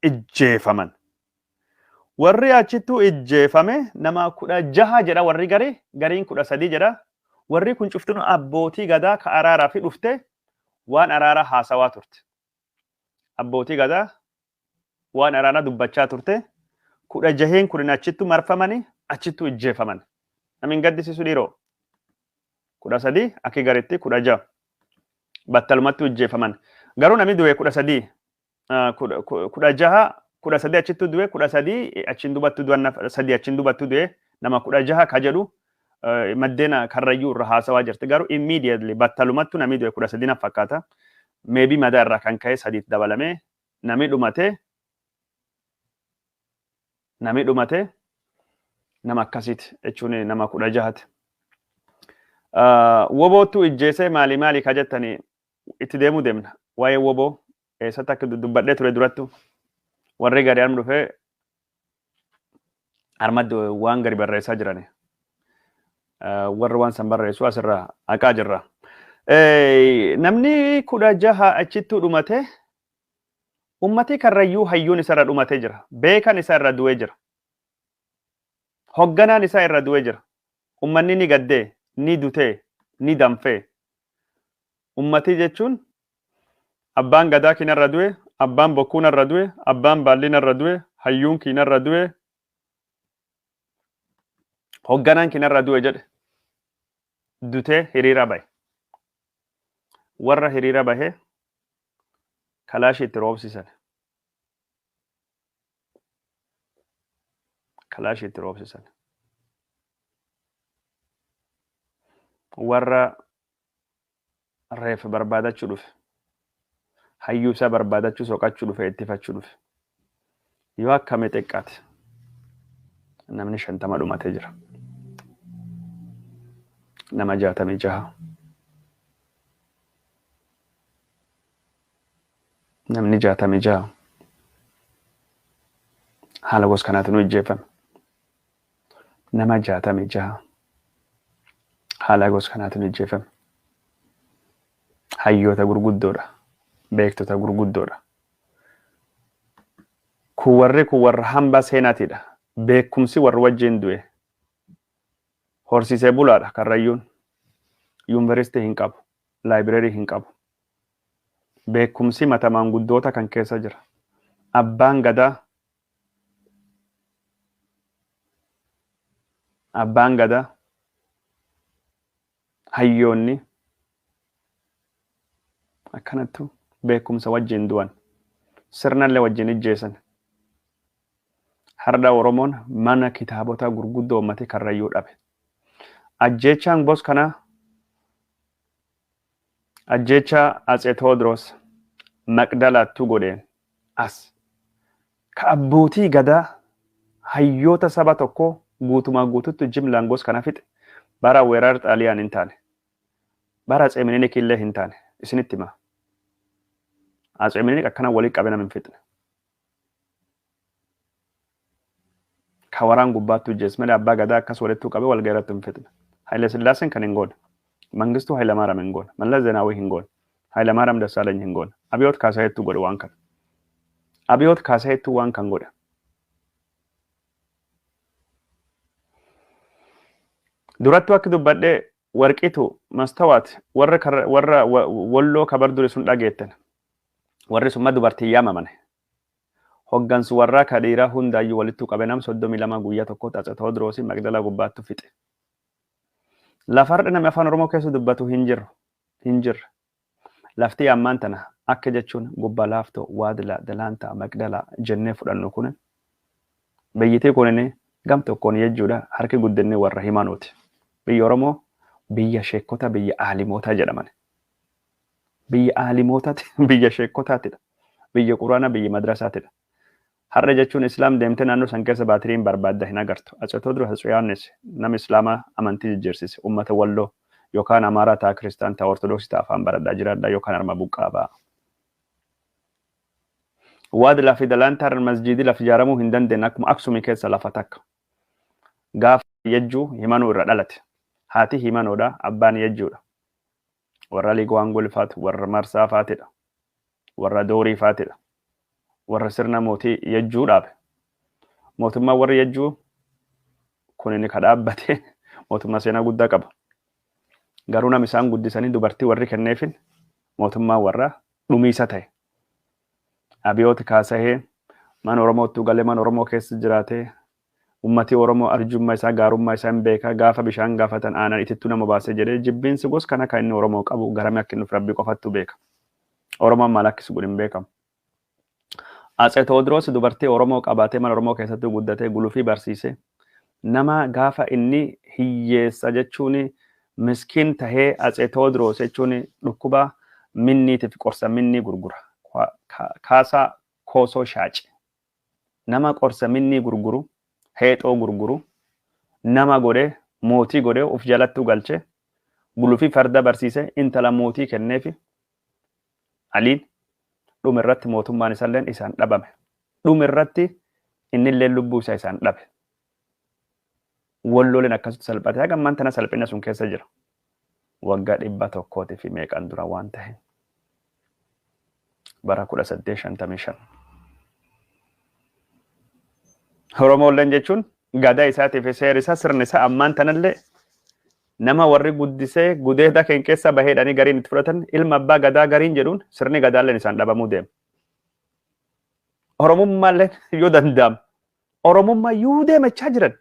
ijjeefaman. Warri achittuu ijjeefame nama 16 jedha warri garii, gariin 13 jedha. Warri kun cuftinu abbootii gadaa ka araaraa fi dhufte waan araaraa haasawaa turte. Abbootii gadaa waan araaraa dubbachaa turte 16n kun achittu marfamanii achittuu ijjeefaman. Namni hin gaddisiisu dhiiroo. 13, akki garitti 16 battalumatti ijjeefaman. Garuu namni du'e 13, 16, 13 achittu du'e, 13 achiin dubattu du'an, sadii achiin dubattu du'e, nama 16 ka jedhu maddeen Karrayyuu irra haasawaa jirti. Garuu immediately battalumattu namni du'e 13 na fakkaata. Maybe madaa irraa kan ka'e sadiitti dabalamee namni dhumate nama akkasiiti jechuun nama 16ti. Woboottu ijjeesee maali maali ka jettanii itti deemuu deemna. Waa'ee woboo eessatti akka dubbadhee ture durattu warri gadi arm dhufee armaddi waan gadi barreessaa jirani. Warri waan san barreessu asirraa haqaa jirra. Namni 16 achittuu dhumate, ummati Karrayyuu hayyuun isarra dhumatee jira. Beekan isa irra du'ee jira. Hogganaan isaa irra du'ee jira. Ummanni ni gaddee, ni dutee, ni danfee. Ummati jechuun abbaan gadaa kinarra du'e, abbaan bokkuu narra du'e, abbaan baallii narra du'e, hayyuun kinarra du'e, hogganaan kinarra du'e jedhe dutee hiriira bahe. Warra hiriira bahee kalaashii itti roobsisan. Kalaashii itti roobsisan. Warra reefa barbaadachuu dhufe. Hayyuu isaa barbaadachuu soqachuu dhufe, ittifachuu dhufe. Yoo akkamii xiqqaate namni 50 dhumatee jira. Nama 66. Namni 66 haala gosa kanaatiin hojjeeffame. Nama 66 haala gosa kanaatiin hojjeeffame. Hayyoota gurguddoodha. Beektota gurguddoodha. Kun warri kun warra hambaa seenaatiidha. Beekumsi warra wajjin du'e. Horsiisee bulaadha Karrayyuun. Yuunivarsiitii hin qabu. Library hin qabu. Beekumsi mata maanguddoota kan keessa jira. Abbaan gadaa, abbaan gadaa, hayyoonni akkanattu beekumsa wajjin du'an. Sirnallee wajjin ijjeessan. Har'a Oromoon mana kitaabota gurguddoo uummati Karrayyuu dhabe. Ajjeechaan gos kanaa ajjeechaa Atsee Tewoodiroos Maqdalaattuu godheen as ka abbootii gadaa, hayyoota saba tokkoo guutumaa guututti jimlaan gos kana fixe bara weerar Xaaliyaan hin taane. Bara Atsee Minilik illee hin taane, isinitti himaa. Atsee Minilik akkana walii qabe nama hin fixne. Ka waraan gubbaatti hojjees malee abbaa gadaa akkas walittuu qabe wal gairratti hin fixne. Haile Sillaaseen kan hin goone. Mangistuu Hayilamaariyaam hin goone. Mallas Zeenaawii hin goone. Hayilamaariyaam Dassaalany hin goone. Abiyoot Kaasayeettuu godhe waan kana. Abiyoot Kaasayeettuu waan kan godhe. Durattuu akka dubbadhee Warqitu Mastawaat warra warra Walloo kabar duri sun dhageettan. Warri sun ma dubartii yaamaman. Hoggansu warraa ka dhiiraa hundaayyuu walittu qabe nam 32 guyyaa tokko Atse Tewoodiroos Magdalaa gubbaattu fixe. Lafarra namni afaan Oromoo keessa dubbatu hin jiru. Hin jirre. Lafti ammaan tana akka jechuun Gubbaa Laaftoo, Waadilaa, Dalaantaa, Magdalaa jennee fudhannu kun biyyitii kunin gam tokkoon jechuudha harki guddinni warra himanuuti. Biyyi Oromoo biyya sheekota, biyya aalimootaa jedhaman. Biyya aalimootaati, biyya sheekotaatidha. Biyya quraana, biyya madrasaatidha. Har'a jechuun Islaam deemtee naannoo san keessa baatiriin barbaadda hin agartu. Atse Tewoodiroos, Atse Yohaannis nama Islaamaa amantii jijjiirsise, uummata Walloo yookaan Amaaraa ta'a, Kiristaan ta'a, Ortodoksii ta'a, afaan baradhaa jiraadhaa yookaan harma buqqaa ba'a. Waadilaa fi Dalaantaa masjiidii lafa ijaaramuu hin dandeenye akkuma Aksumii keessa lafa takka. Gaafa Yejjuu Himanuu irra dhalate. Haati Himanoodha, abbaan Yejjuudha. Warra Liigwaangul faati, warra Marsaa faatidha. Warra Doorii faatidha. Warra sirna mootii Yejjuu dhaabe. Mootummaan warri Yejjuu kun inni ka dhaabbate mootummaa seenaa guddaa qaba. Garuu nam isaan guddisanii dubartii warri kenneefin mootummaan warra dhumiisa ta'e. Abiyooti kaasahee mana Oromoottuu galee mana Oromoo keessa jiraatee ummati Oromoo arjummaa isaa, gaarummaa isaa hin beeka, gaafa bishaan gaafatan aanan itittuu nama baasee jedhee jibbiinsi gos kana kan inni Oromoo qabu garame akka inni Rabbi qofattu beeka. Oromoon maal akkasi godhin beekamu. Atse Tewoodiroos dubartii Oromoo qabaatee mana Oromoo keessatti guddatee gulufii barsiise. Nama gaafa inni hiyyeessa jechuun miskiin tahee Atse Tewoodiroos jechuun dhukkuba minniitiif qorsa minnii gurgura. Kaasaa Koosoo Shaaci. Nama qorsa minnii gurguru, heexoo gurguru, nama godhee mootii godhee of jalattuu galchee gulufii farda barsiise, intala mootii kenneefi Aliin dhuma irratti mootummaan isalleen isaan dhabame. Dhuma irratti innillee lubbuu isaa isaan dhabe. Walloleen akkasitti salphate, haga ammaan tana salphina sun keessa jira. Waggaa 100 fi meeqan dura waan ta'e. Bara 1855. Oromoolleen jechuun gadaa isaatii fi seeri isaa, sirni isaa ammaan tanallee nama warri guddisee gudeeda keen keessa baheedhanii gariin itti fudhatan, ilma abbaa gadaa gariin jedhuun sirni gadaalleen isaan dhabamuu deema. Oromummaalleen yoo danda'am Oromummaa yuu deemachaa jiran.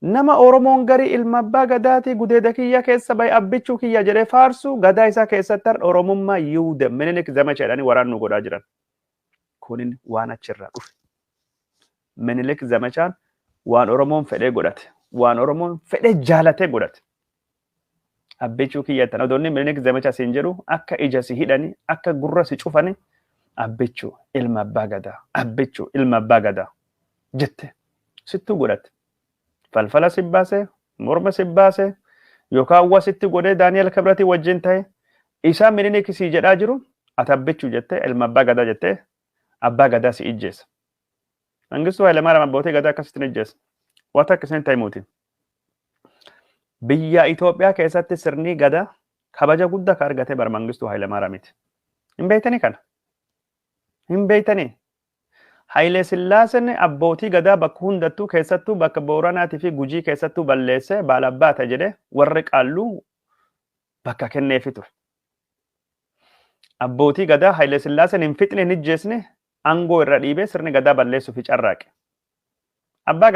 Nama Oromoon garii ilma abbaa gadaatii, gudeeda kiyya keessa bahe, abbichuu kiyya jedhee faarsu, gadaa isaa keessatti har'a Oromummaa yuu deema. Minilik zamacha jedhanii waraan nu godhaa jiran. Kunin waan achirraa dhufe. Minilik zamachaan waan Oromoon fedhee godhate. Waan Oromoon fedhee jaalatee godhate. Abbichuu kiyya jettan odoonni Minilik zamacha siin jedhu akka ija si hidhani, akka gurra si cufani, abbichuu ilma abbaa gadaa, abbichuu ilma abbaa gadaa jette sittuu godhate. Falfala si baase, morma si baase, yookaan waa sitti godhee Daani'el Kibratii wajjin ta'e isaa Minilik sii jedhaa jiru ati abbichuu jettee, ilma abbaa gadaa jettee abbaa gadaa si ijjeessa. Mangistuu Hayilamaariyaam abbootii gadaa akkasitti ni ijjeessa. Waan takka isin ta'imuuti. Biyya Itoophiyaa keessatti sirni gadaa kabaja guddaa kan argate bara Mangistuu Hayilamaariyaamiti. Hin beektanii kana? Hin beektanii? Hayilee Sillaaseen abbootii gadaa bakka hundattuu, keessattuu bakka Booranaatii fi Gujii keessattuu balleessee baalabbaata jedhee warri qaalluu bakka kenneefi ture. Abbootii gadaa Hayilee Sillaaseen hin fixne, hin ijjeesne, aangoo irra dhiibee sirni gadaa balleessuuf carraaqe. Abbaa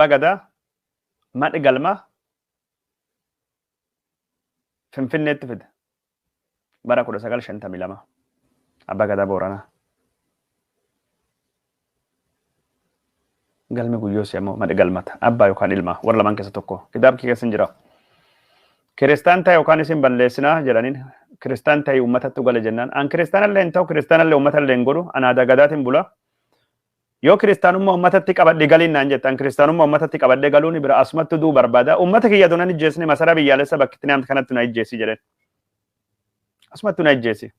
gadaa madhi galmaa Finfinneetti fide bara 1952, abbaa gadaa Booranaa. Galmi guyyoos immoo madhi galmata abbaa yookaan ilmaa warra lamaan keessa tokko kitaaba kee keessa hin jira. Kiristaan ta'e yookaan isin balleessinaa jedhaniin, kiristaan ta'e uummatatti gale jennaan, an kiristaanallee hin ta'u, kiristaanallee uummatallee hin godhu, an aadaa gadaatiin bula. Yoo kiristaanummaa uummatatti qabadhe galiin naan jette, an kiristaanummaa uummatatti qabadhe galuun bira asumatti duu barbaada. Uummata kiyya donan ijjeesne masaraa biyyaalessa bakki itti namti kanatti na ijjeessi jedheen. Asumatti na ijjeessi.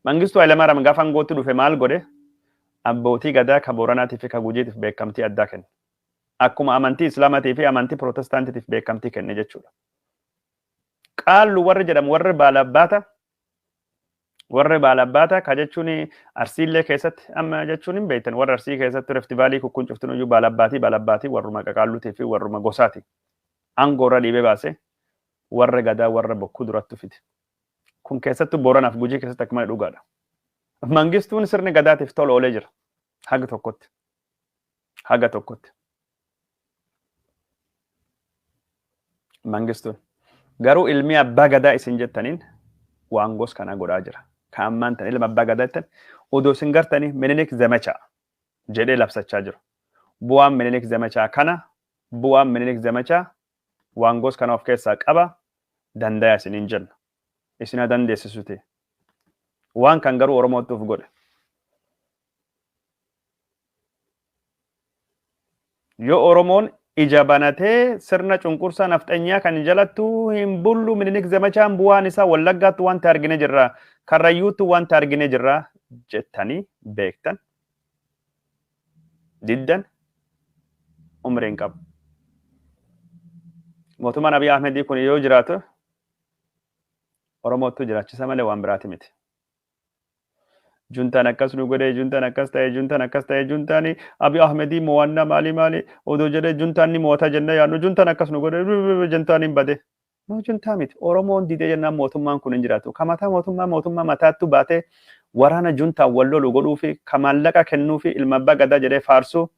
Mangistuu Hayilamaariyaam gaafa aangootti dhufe maal godhe? Abbootii gadaa ka Booranaatii fi ka Gujiitiif beekamtii addaa kenne. Akkuma amantii Islaamaatii fi amantii Pirootestaantiitiif beekamtii kenne jechuudha. Qaallu warri jedhamu, warri baalabbaata Warri baalabbaataa ka jechuun Arsiillee keessatti amma jechuun hin beektan, warra Arsii keessatti Rift Valley kukkuun cuftin iyyuu baalabbaatii warruma qaqaalluutii fi warruma gosaati. Aangoo irra dhiibee baasee warra gadaa warra bokkuu duratti fide. Kun keessattuu Booranaaf Gujii keessatti akka malee dhugaadha. Mangistuun sirni gadaatiif tola oolee jira. Haga tokkotti. Haga tokkotti. Mangistuun. Garuu ilmi abbaa gadaa isin jettaniin waan gos kana godhaa jira. Kan ammaan tan ilma abbaa gadaa jettan odoo isin gartanii Minilik Zemechaa jedhee labsachaa jiru. Bu'aan Minilik Zemechaa kana, bu'aan Minilik Zemechaa waan gos kana of keessaa qaba, dandaya isiniin jenna. Isin haa dandeessisuti. Waan kan garuu Oromootti of godhe. Yoo Oromoon ija banatee sirna cunqursaa nafxanyaa kan jalattu hin bullu, Minilik Zemechaan bu'aan isaa Wallaggaatti wanta argine jirra, Karrayyuutti wanta argine jirra jettanii beektan diddan umriin qabu. Mootummaan Abiy Ahmedii kun yoo jiraatu Oromootu jiraachisa malee waan biraati miti. Juntaan akkas nu godhe, juntaan akkas ta'e, juntaan akkas ta'e, juntaan Abiy Ahmedii mo'annaa maali maali odoo jedhee juntaan ni mo'ata jennee yaadnu, juntaan akkas nu godhe, juntaan hin bade. No, juntaa miti. Oromoon didee jennaan mootummaan kun hin jiraatu. Ka mataa mootummaa mataattu baatee waraana juntaan wal lolu godhuu fi ka maallaqa kennuu fi ilma abbaa gadaa jedhee faarsuu,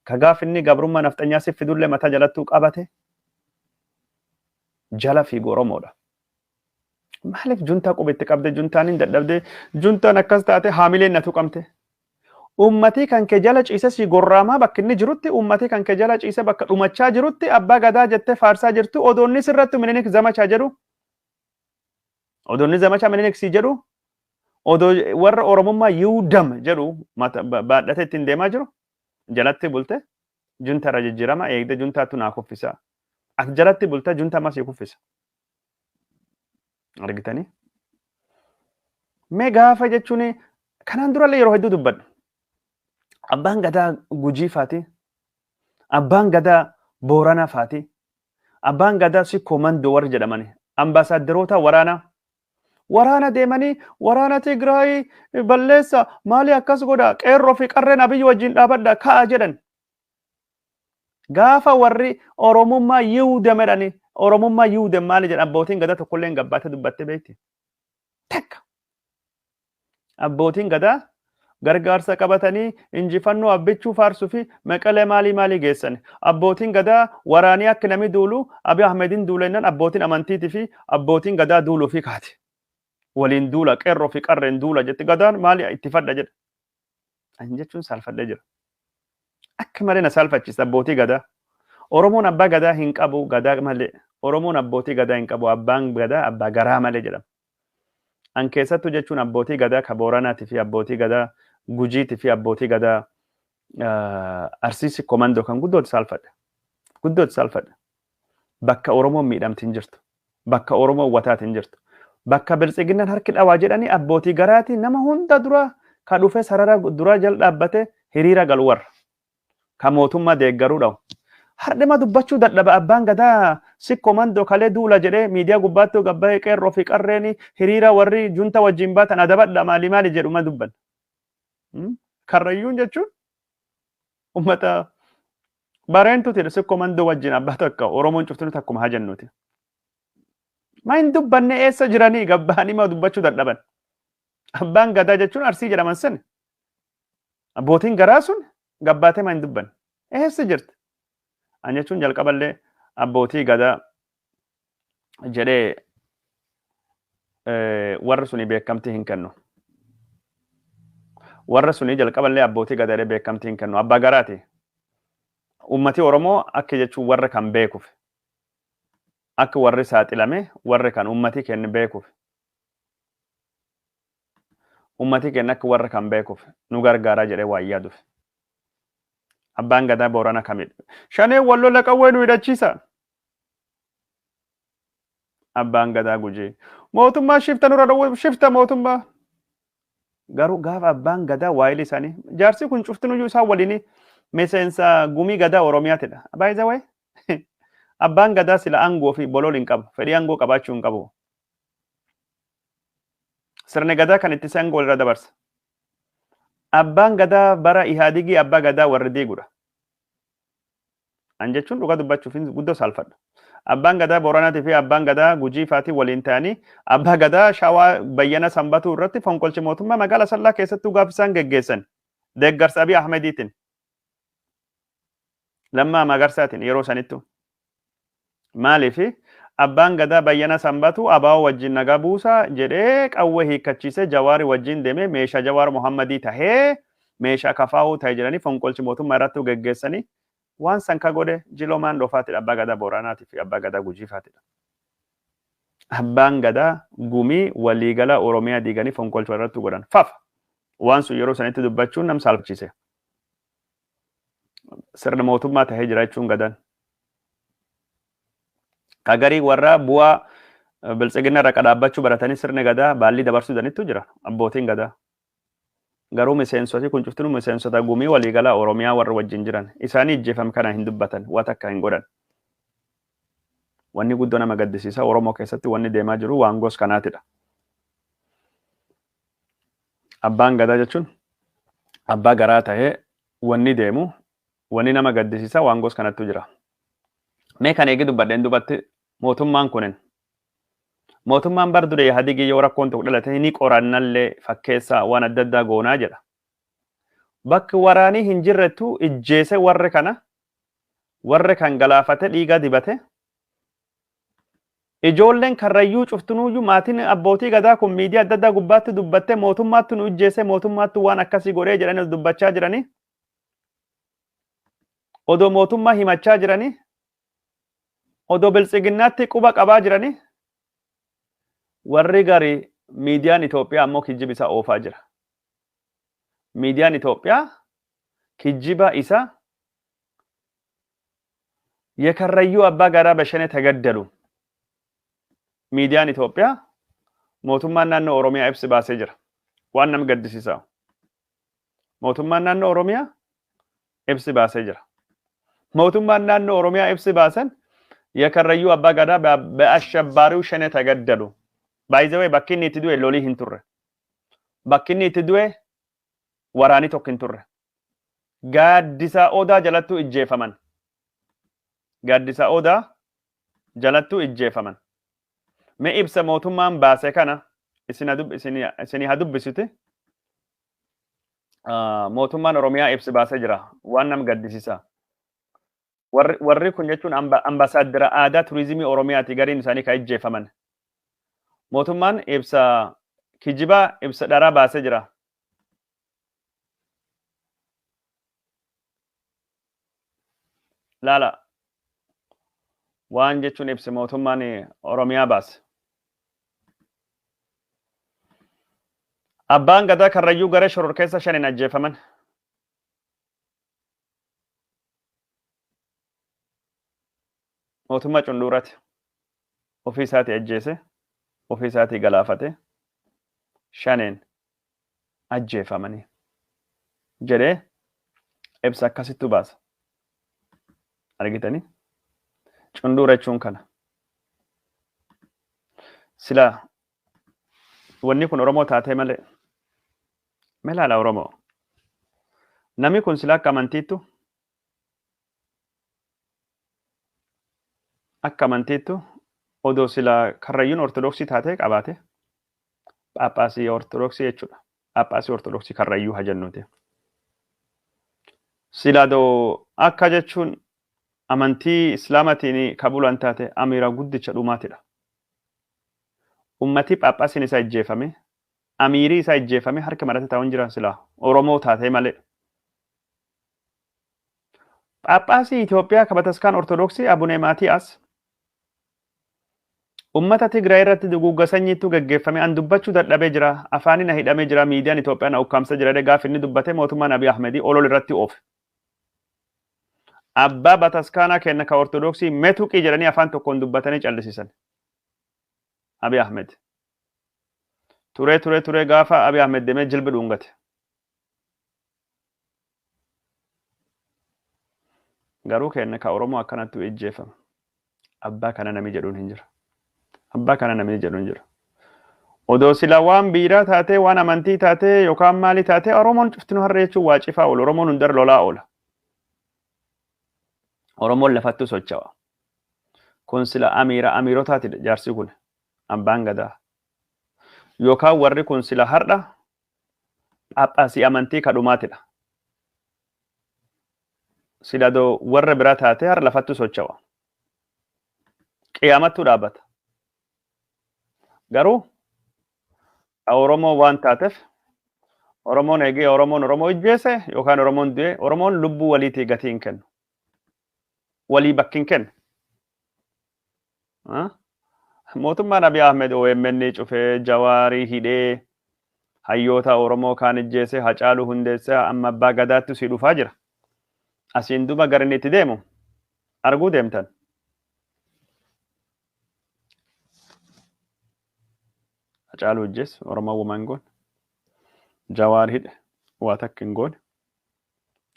ka gaaf inni gabrummaa nafxanyaa si fidullee mataa jalattuu qabate jala fiigu Oromoodha. Maaliif juntaa qubetti qabde, juntaan hin dadhabde, juntaan akkas taate, haamileen na tuqamte? Uummatii kan kee jala ciise si gorraamaa bakka inni jirutti, uummatii kan kee jala ciise bakka dhumachaa jirutti, abbaa gadaa jettee faarsaa jirtu, odoonni sirratti Minilik Zamachaa jedhu, odoonni Zamachaa Minilik si jedhu, odoo warra Oromummaa Yiwdam jedhu baadhatee ittiin deemaa jiru jalatti bulte junta irra jijjiirama eegde, juntaatu naa kuffisa. Ati jalatti bulte, junta ammas si kuffisa. Argitanii? Mee gaafa jechuun kanaan durallee yeroo hedduu dubbadhu. Abbaan gadaa Gujii faati, abbaan gadaa Booranaa faati, abbaan gadaa Sikkoo Mandoo warri jedhamani, ambaasaaddaroota waraanaa. Waraana deemanii waraana Tigraay balleessa, maali akkas godha, qeerroo fi qarreen Abiyyi wajjin dhaabadha ka'a jedhan. Gaafa warri Oromummaa Yihuudam jedhani, Oromummaa Yihuudam maali jedhan, abbootiin gadaa tokkollee hin gabbaate dubbattee beekti. Takka. Abbootiin gadaa gargaarsa qabatanii injifannoo Abbichuu faarsuu fi Maqalee maalii maalii geessan. Abbootiin gadaa waraanii akka namni duulu Abiy Ahmedin duulennaan abbootiin amantiitii fi abbootiin gadaa duuluu fi kaate. Waliin duula, qeerroo fi qarreen duula jetti, gadaan maali itti fadha jedha. Ani jechuun saalfadhee jira. Akka malee na saalfachiisa abbootii gadaa. Oromoon abbaa gadaa hin qabu gadaa malee. Oromoon abbootii gadaa hin qabu, abbaan gadaa abbaa garaa malee jedhama. An keessattuu jechuun abbootii gadaa ka Booranaatii fi abbootii gadaa Gujiitii fi abbootii gadaa Arsiisi Komandoo kan guddootti saalfadhe. Guddootti saalfadhe. Bakka Oromoon miidhamti hin jirtu. Bakka Oromoon wataati hin jirtu. Bakka biltsiginnaan harki dhawaa jedhanii abbootii garaatii nama hunda dura ka dhufe sarara duraa jala dhaabbate hiriira galu warra. Ka mootummaa deeggaruu dhawu. Hardhima dubbachuu dadhaba abbaan gadaa Sikkoo Mandoo kalee duula jedhee miidiyaa gubbaatti gabbaa'ee qeerroo fi qarreen hiriira warri junta wajjin baatan adabadha maali maali jedhu ma dubban. Karrayyuun jechuun ummata bareentuti, Sikkoo Mandoo wajjin abbaa takka, Oromoon cuftinu takkuma haa jennuti. Ma hin dubbanne, eessa jiranii gabbaanii ma dubbachuu dadhaban? Abbaan gadaa jechuun Arsii jedhaman sun, abbootiin garaa sun gabbaatee ma hin dubbanne? Eessa jirti? An jechuun jalqaballee abbootii gadaa jedhee warra suni beekamtii hin kennu. Warra suni jalqaballee abbootii gadaa jedhee beekamtii hin kennu. Abbaa garaati. Ummati Oromoo akka jechuun warra kan beekuuf. Akka warri saaxilame warri kan ummati kennu beekuuf. Ummati kenna akka warra kan beekuuf nu gargaaraa jedhee waan yaaduuf. Abbaan gadaa Boorana kamidha? Shaneen wal lola, qawwee nu hidhachiisa. Abbaan gadaa Gujii. Mootummaa shifta nurra dhowwe, shifta mootummaa. Garuu gaafa abbaan gadaa waayilii isaanii jaarsi kun cuftinuyyuu isaan waliin miseensa gumii gadaa Oromiyaatidha. By the way, abbaan gadaa sila aangoo fi bolol hin qabu. Fedhii aangoo qabaachuu hin qabu. Sirni gadaa kan itti isaan walirra dabarsa. Abbaan gadaa bara Ihaadigii abbaa gadaa warri diigudha. An jechuun dhugaa dubbachuuf guddoo saalfadha. Abbaan gadaa Booranaatii fi abbaan gadaa Gujii faatii waliin ta'anii abbaa gadaa Shawaa Bayyana Sanbatuu irratti fonqolchi mootummaa magaalaa Sallaa keessattuu gaaf isaan geggeessan. Deeggarsa Abiy Ahmediitiin. Lammaa Magarsaatiin yeroo sanittu. Maaliif abbaan gadaa Bayyana Sanbatuu abaa'oo wajjin nagaa buusaa jedhee qawwee hiikkachiisee Jawaari wajjin deemee meeshaa Jawaar Muhammadii tahee meeshaa kafaa'uu ta'e jedhanii fonqolchi mootummaa irratti geggeessanii waan san ka godhe Jilomaan Dhofaatidha abbaa gadaa Booranaatii fi abbaa gadaa Gujii faatidha. Abbaan gadaa gumii waliigala Oromiyaa diiganii fonqolcha irratti godhan. Fafa! Waan sun yeroo sanitti dubbachuun nam saalfachiise. Sirna mootummaa tahee jira jechuun gadaan. Ka garii warra bu'aa biltsiginna irra qadhaabbachuu baratanii sirni gadaa baallii dabarsuu danittu jira abbootiin gadaa. Garuu miseensoti kun cuftinuu miseensota gumii waliigalaa Oromiyaa warra wajjin jiran isaanii ijjeefam kana hin dubbatan waa takka hin godhan. Wanni guddoo nama gaddisiisa Oromoo keessatti wanni deemaa jiru waan gos kanaatidha. Abbaan gadaa jechuun abbaa garaa tahee wanni deemu wanni nama gaddisiisa waan gos kanattu jira. Mee kan eegi dubbadheen dubbatti mootummaan kunin mootummaan bar dure Ihaadigii yoo rakkoon tokko dhalate ni qorannallee fakkeessaa waan adda addaa goonaa jedha. Bakki waraanii hin jirrettu ijjeese warri kana warri kan galaafate dhiiga dibate ijoolleen karrayyuu cuftunuyyuu maatiin abbootii gadaa kun miidiyaa adda addaa gubbaatti dubbattee mootummaatti nu ijjeese mootummaatti waan akkasii godhee jedhanii dubbachaa jiranii odoo mootummaa himachaa jiranii odoo biltsiginnaatti quba qabaa jiranii warri gari miidiyaan Itoophiyaa ammoo kijjiba isaa oofaa jira. Miidiyaan Itoophiyaa kijjiba isa የከረዩ አባ ጋዳ በሸኔ ተገደሉ። Miidiyaan Itoophiyaa mootummaan naannoo Oromiyaa ibsi baasee jira. Waan nama gaddisiisaa. Mootummaan naannoo Oromiyaa ibsi baasee jira. Mootummaan naannoo Oromiyaa ibsi baasan የከረዩ አባ ገዳ በአሸባሪው ሸኔ ተገደሉ። By the way bakki inni itti du'e lolii hin turre. Bakki inni itti du'e waraanii tokko hin turre. Gaaddisa odaa jalattuu ijjeefaman. Gaaddisa odaa jalattuu ijjeefaman. Mee ibsa mootummaan baase kana isinii haa dubbisuti. Mootummaan Oromiyaa ibsi baasee jira. Waan nama gaddisiisa. Warri kun jechuun ambasaaddara aadaa turizimii Oromiyaati gariin isaanii kan ijjeefaman. Mootummaan ibsa kijibaa ibsa dharaa baasee jira. Laala waan jechuun ibsa mootummaan Oromiyaa baase. Abbaan gadaa Karrayyuu gara shororkeessa shaniin ajjeefaman. Mootummaa Cunduurati ofii isaatii ajjeese, ofii isaatii galaafate, shaneen ajjeefamanii jedhee ibsa akkasittu baasa. Argitanii? Cunduura jechuun kana. Sila wanni kun Oromoo taatee malee mee ilaala Oromoo. Namni kun sila akka amantiittu odoo sila Karrayyuun Ortodoksii taatee qabaate Phaaphaasii Ortodoksii jechuudha. Phaaphaasii Ortodoksii Karrayyuu haa jennuuti. Sila doo akka jechuun amantii Islaamaatiin kabulan taate amiira guddicha dhumaatidha. Ummatii Phaaphaasiin isaa ijjeefame, amiirii isaa ijjeefame harka marate taa'uun jira sila Oromoo taatee malee. Phaaphaasii Itoophiyaa kabataskaan Ortodoksii Abunee Maatiyaas ummata Tigraay irratti duguugga sanyiitu geggeeffame an dubbachuu dadhabee jira afaanii na hidhamee jira miidiyaan Itoophiyaa na ukkaamsa jira gaaf inni dubbate mootummaan Abiy Ahmedii olol irratti oofe. Abbaa bataskaanaa kenna ka Ortodoksii metuqii jedhanii afaan tokkoon dubbatanii callisiisan. Abiy Ahmed. Turee turee turee gaafa Abiy Ahmed deemee jilbi dhungate. Garuu kenna ka Oromoo akkanattu ijjeefama. Abbaa kana namni jedhuun hin jira. Abbaa kana namni jedhuun hin jira. Odoo sila waan biiraa taatee, waan amantii taatee yookaan maalii taatee, Oromoon cuftinu har'a jechuun waa cifaa oolu. Oromoon hundar lolaa oola. Oromoon lafattuu socho'a. Kun sila amiira amiirotaati jaarsi kun, abbaan gadaa. Yookaan warri kun sila har'a phaaphaasii amantii kadhumaatidha. Sila doo warra biraa taatee har'a lafattuu socho'a. Qiyaamattuu dhaabbata. Garuu Oromoo waan taateef, Oromoon eegee Oromoon Oromoo ijjeese yookaan Oromoon du'e, Oromoon lubbuu waliitii gatii hin kennu. Walii bakki hin kennu. Mootummaan Abiy Ahmed OMN cufee, Jawaarii hidhee, hayyoota Oromoo kaan ijjeese, Hacaaluu Hundeessaa, amma abbaa gadaatti si dhufaa jira. Asiin duba gara inni itti deemu arguu deemtan. Hacaaluu ijjeesse, Oromoo woman hin goone. Jawaar hidhe, waa takka hin goone.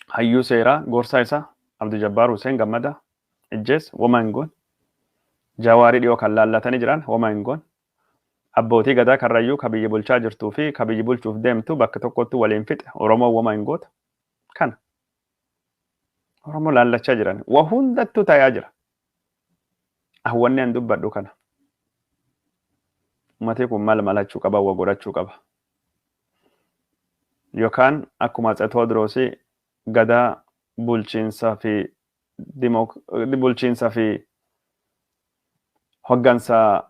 Hayyuu seeraa gorsaa isaa Abdul Jabbaar Hussein Gammadaa ijjeesse, woman hin goone. Jawaarii dhiyoo kan laallatanii jiran, woman hin goone. Abbootii gadaa Karrayyuu ka biyya bulchaa jirtuu fi ka biyya bulchuuf deemtu bakka tokkotti waliin fixe, Oromoo woma hin gootu. Kana. Oromoo laallachaa jiran. Wa hundattuu tayaa jira. Wanni an dubbadhu kana. Uummatni kun maal malachuu qaba, wa godhachuu qaba. Yookaan akkuma Tewoodiroosii gadaa bulchiinsa fi hoggansa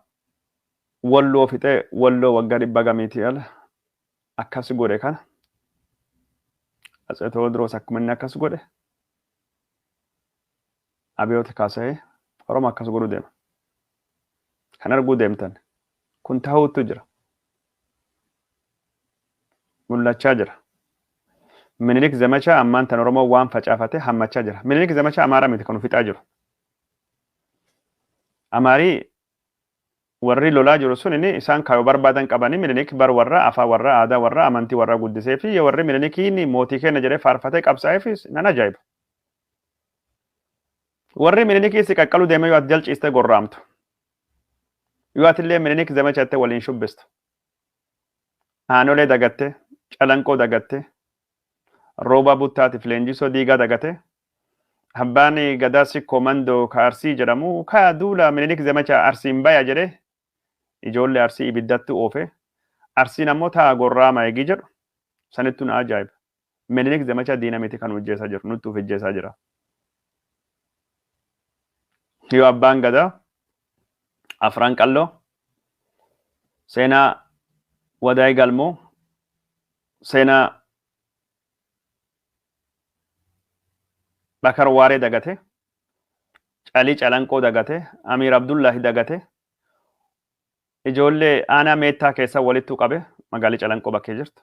Walloo fixee, Walloo waggaa 100 gamiitii ala akkas godhe kana. Atsee Tewoodiroos akkuma inni akkas godhe, Abiyoota kaasa'ee Oromoo akkas godhuu deema. Kan arguu deemtan kun ta'uutu jira. Mul'achaa jira. Minilik zamachaa ammaan tan Oromoo waan facaafate hammachaa jira. Minilik zamachaa Amaaraa miti kan fixaa jiru. Amaarii warri lolaa jiru sun inni isaan kaayoo barbaadan qabanii. Minilik bar warra afaan warra aadaa warra amantii warra guddisee fi warri Minilikiin mootii kenna jedhee faarfatee qabsaa'ee fi nan ajaa'iba. Warri Minilikii si qaqqaluu deemee yoo ati jalciistee gorraamtu. Yoo ati illee Minilik zamacha jettee waliin shubbistu. Aanolee dagattee, Calanqoo dagattee, Rooba Buttaatiif leenjisoo diigaa dagatee, abbaan gadaa Sikkoo Mandoo ka Arsii jedhamu ka duula Minilik zamacha Arsiin baya jedhee ijoollee Arsii ibiddatti oofe. Arsiin ammoo ta'a gorraama eegii jedhu sanittu na ajaa'iba. Minilik zamacha diina miti kan hojjeessaa jiru, nutti of hojjeessaa jira. Yoo abbaan gadaa Afran Qalloo seenaa Wadaay Galmoo, seenaa Bakar Waaree dagate, Calii Calanqoo dagate, Amiir Abdullahi dagate, ijoollee aanaa Meettaa keessa walittu qabe, magaalii Calanqoo bakkee jirtu.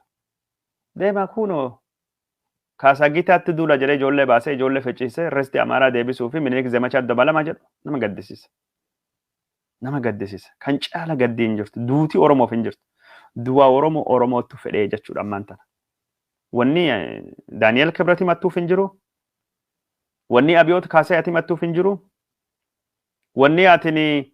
Deemaa kunoo Kaasagitaatti duula jedhee ijoollee baasee ijoollee ficciisee resti Amaaraa deebisuu fi Minilik zamachaa dabalamaa jedhu nama gaddisiisa. Nama gaddisiisa. Kan caala gaddii hin jirtu. Duutii Oromoof hin jirtu. Du'a Oromoo Oromootu fedhee jechuudha ammaan tana. Wanni Daani'el Kibrat himattuuf hin jiru. Wanni Abiyoot Kaasee ati himattuuf hin jiru. Wanni atini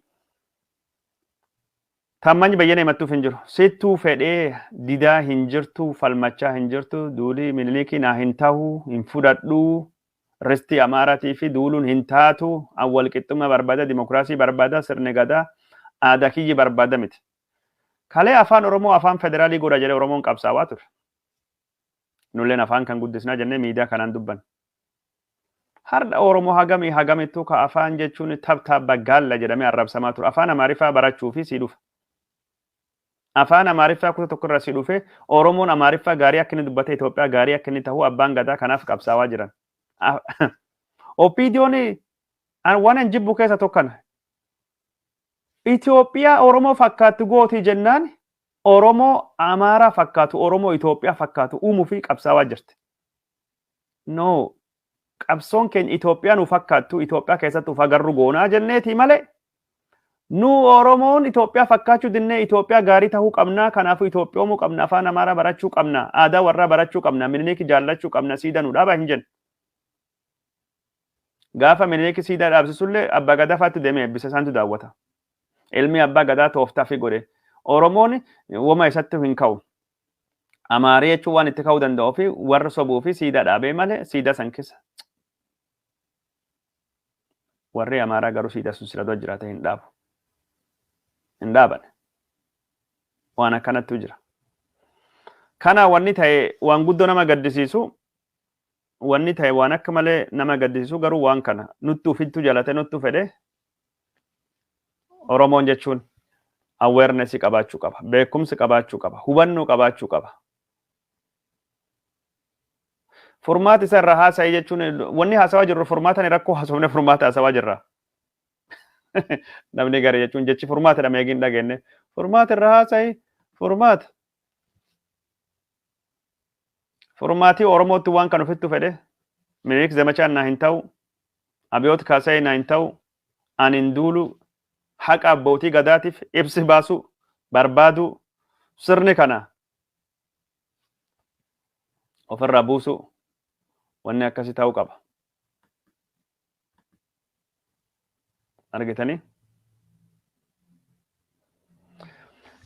Taammanyi Bayyana himattuuf hin jiru. Sittuu fedhee didaa hin jirtu, falmachaa hin jirtu, duulii Minilikii naa hin tahu, hin fudhadhu, ristii Amaaraatii fi duuluun hin taatu, an walqixxummaa barbaada, dimokiraasii barbaada, sirni gadaa, aadaa kiyyi barbaada miti. Kalee afaan Oromoo afaan federaalii godha jedhee Oromoon qabsaawaa ture. Nulleen afaan kan guddisnaa jennee miidiyaa kanaan dubban. Har'a Oromoo hagamii hagamittuu ka afaan jechuun tabtaabba gaalla jedhamee arrabsamaa ture. Afaan Amaariffaa barachuu fi sii dhufa. Afaan Amaariffaa kutaa tokko irraa sii dhufe. Oromoon Amaariffaa gaarii akka inni dubbate, Itoophiyaa gaarii akka inni ta'u abbaan gadaa kanaaf qabsaawaa jiran. OPDOn waan an jibbu keessa tokkana. Itoophiyaa Oromoo fakkaattu gootii jennaan, Oromoo Amaaraa fakkaatu, Oromoo Itoophiyaa fakkaatu uumuu fi qabsaawaa jirti. No, qabsoon keenya Itoophiyaa nu fakkaattu, Itoophiyaa keessatti of agarru goonaa jenneeti malee, nu Oromoon Itoophiyaa fakkaachuu dinnee Itoophiyaa gaarii ta'uu qabnaa, kanaafuu Itoophiyoomuu qabna, afaan Amaaraa barachuu qabna, aadaa warraa barachuu qabna, Minilik jaallachuu qabna, siidaa nu dhaabaa hin jenne. Gaafa Minilik siidaa dhaabsisullee abbaa gadaa faatti deemee eebbisa, isaantu daawwata. Ilmi abbaa gadaa tooftaa fi godhe. Oromoon wama isatti hin ka'u. Amaarii jechuun waan itti ka'uu danda'uu fi warra sobuu fi siidaa dhaabee malee siidaa san keessa. Warri Amaaraa garuu siidaa sun sila dura jiraate hin dhaabu. Hin dhaaban. Waan akkanattu jira. Kana wanni ta'e waan guddoo nama gaddisiisu, wanni ta'e waan akka malee nama gaddisiisu, garuu waan kana nutti ufittu jalate, nuttu fedhe. Oromoon jechuun awareness qabaachuu qaba, beekumsi qabaachuu qaba, hubannoo qabaachuu qaba. Furmaata isa irraa haasa'e jechuun wanni haasawaa jirru furmaata rakkoo haasofne, furmaata haasawaa jirra. Namni gari jechuun jechi furmaata dha meegiin dhageenye. Furmaata irraa haasa'e, furmaata. Furmaatii Oromootti waan kan ofittu fedhe. Minilik zamachaan naa hin ta'u. Abiyoot Kaasa'ee naa hin ta'u. Ani hin duulu, haqa abbootii gadaatiif ibsi baasu barbaadu, sirni kana ofirraa buusu, wanni akkasii ta'uu qaba. Argitanii?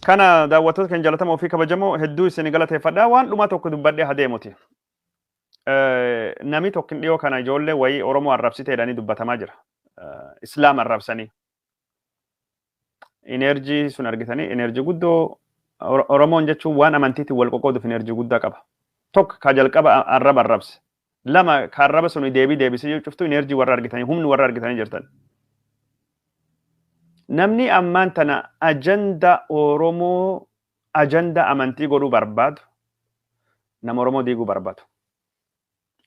Kana daawwattoota kan jaalatamoo fi kabajamoo, hedduu isin galateeffadha. Waan dhumaa tokko dubbadhee adeemuti. Namni tokko dhiyoo kana ijoollee wayii Oromoo arrabsite jedhanii dubbatamaa jira. Islaam arrabsanii. Energy sun argitanii, energy guddoo Oromoon jechuun waan amantiitiin wal qoqqooduuf energy guddaa qaba. Tokko ka jalqaba arraba arrabse. Lama ka arraba sun deebii deebisee cuftu energy warra argitanii, humni warra argitanii jirtan. Namni ammaan tana agenda Oromoo agenda amantii godhuu barbaadu nama Oromoo diiguu barbaadu.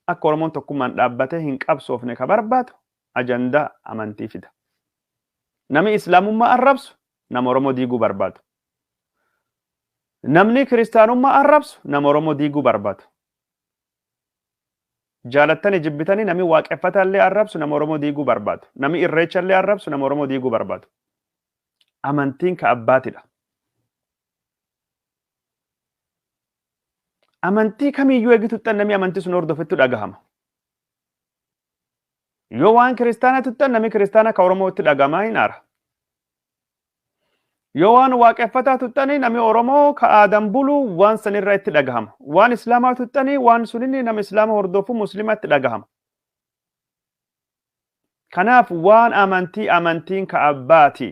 Akka Oromoon tokkummaan dhaabbatee hin qabsoofne ka barbaadu agenda amantii fida. Namni Islaamummaa arrabsu nama Oromoo diiguu barbaadu. Namni Kiristaanummaa arrabsu nama Oromoo diiguu barbaadu. Jaalattanii jibbitanii, namni waaqeffataa illee arrabsu nama Oromoo diiguu barbaadu. Namni irreecha illee arrabsu nama Oromoo diiguu barbaadu. Amantiin ka abbaatidha. Amantii kamiyyuu eegi tuxxan, namni amantii sun hordofettu dhagahama. Yoo waan kiristaanaa tuxxan, namni kiristaanaa ka Oromootti dhagahamaa hin aara. Yoo waan waaqeffataa tuxxanii, namni Oromoo ka aadaan bulu waan sanirra itti dhagahama. Waan Islaamaa tuxxanii, waan suninni nama Islaama hordofu Muslima itti dhagahama. Kanaaf waan amantii, amantiin ka abbaati.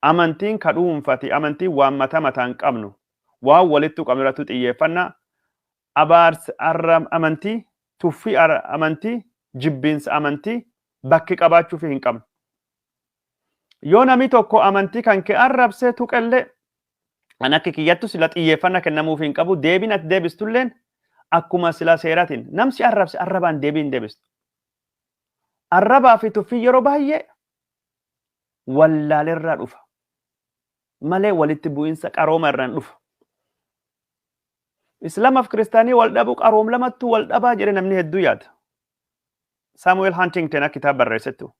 Amantiin ka dhuunfati. Amantiin waan mataa mataan qabnu. Waan walittu qabnu irratti xiyyeeffannaa. Abaarsi amantii, tuffii amantii, jibbiinsa amantii bakki qabaachuuf hin qabnu. Yoo namni tokko amantii kan kee arrabsee tuqellee, an akka kiyyattu sila xiyyeeffannaa kennamuuf hin qabu. Deebiin ati deebistulleen akkuma sila seeratiin namsi arrabse arrabaan deebii hin deebistu. Arrabaa fi tuffii yeroo baay'ee wallaalerraa dhufa malee walitti bu'iinsa qarooma irraan dhufa. Islaamaaf kiristaanii wal dhabu, qaroom lamattuu wal dhabaa jedhe namni hedduu yaada. Samuel Huntington akka kitaaba barreessettu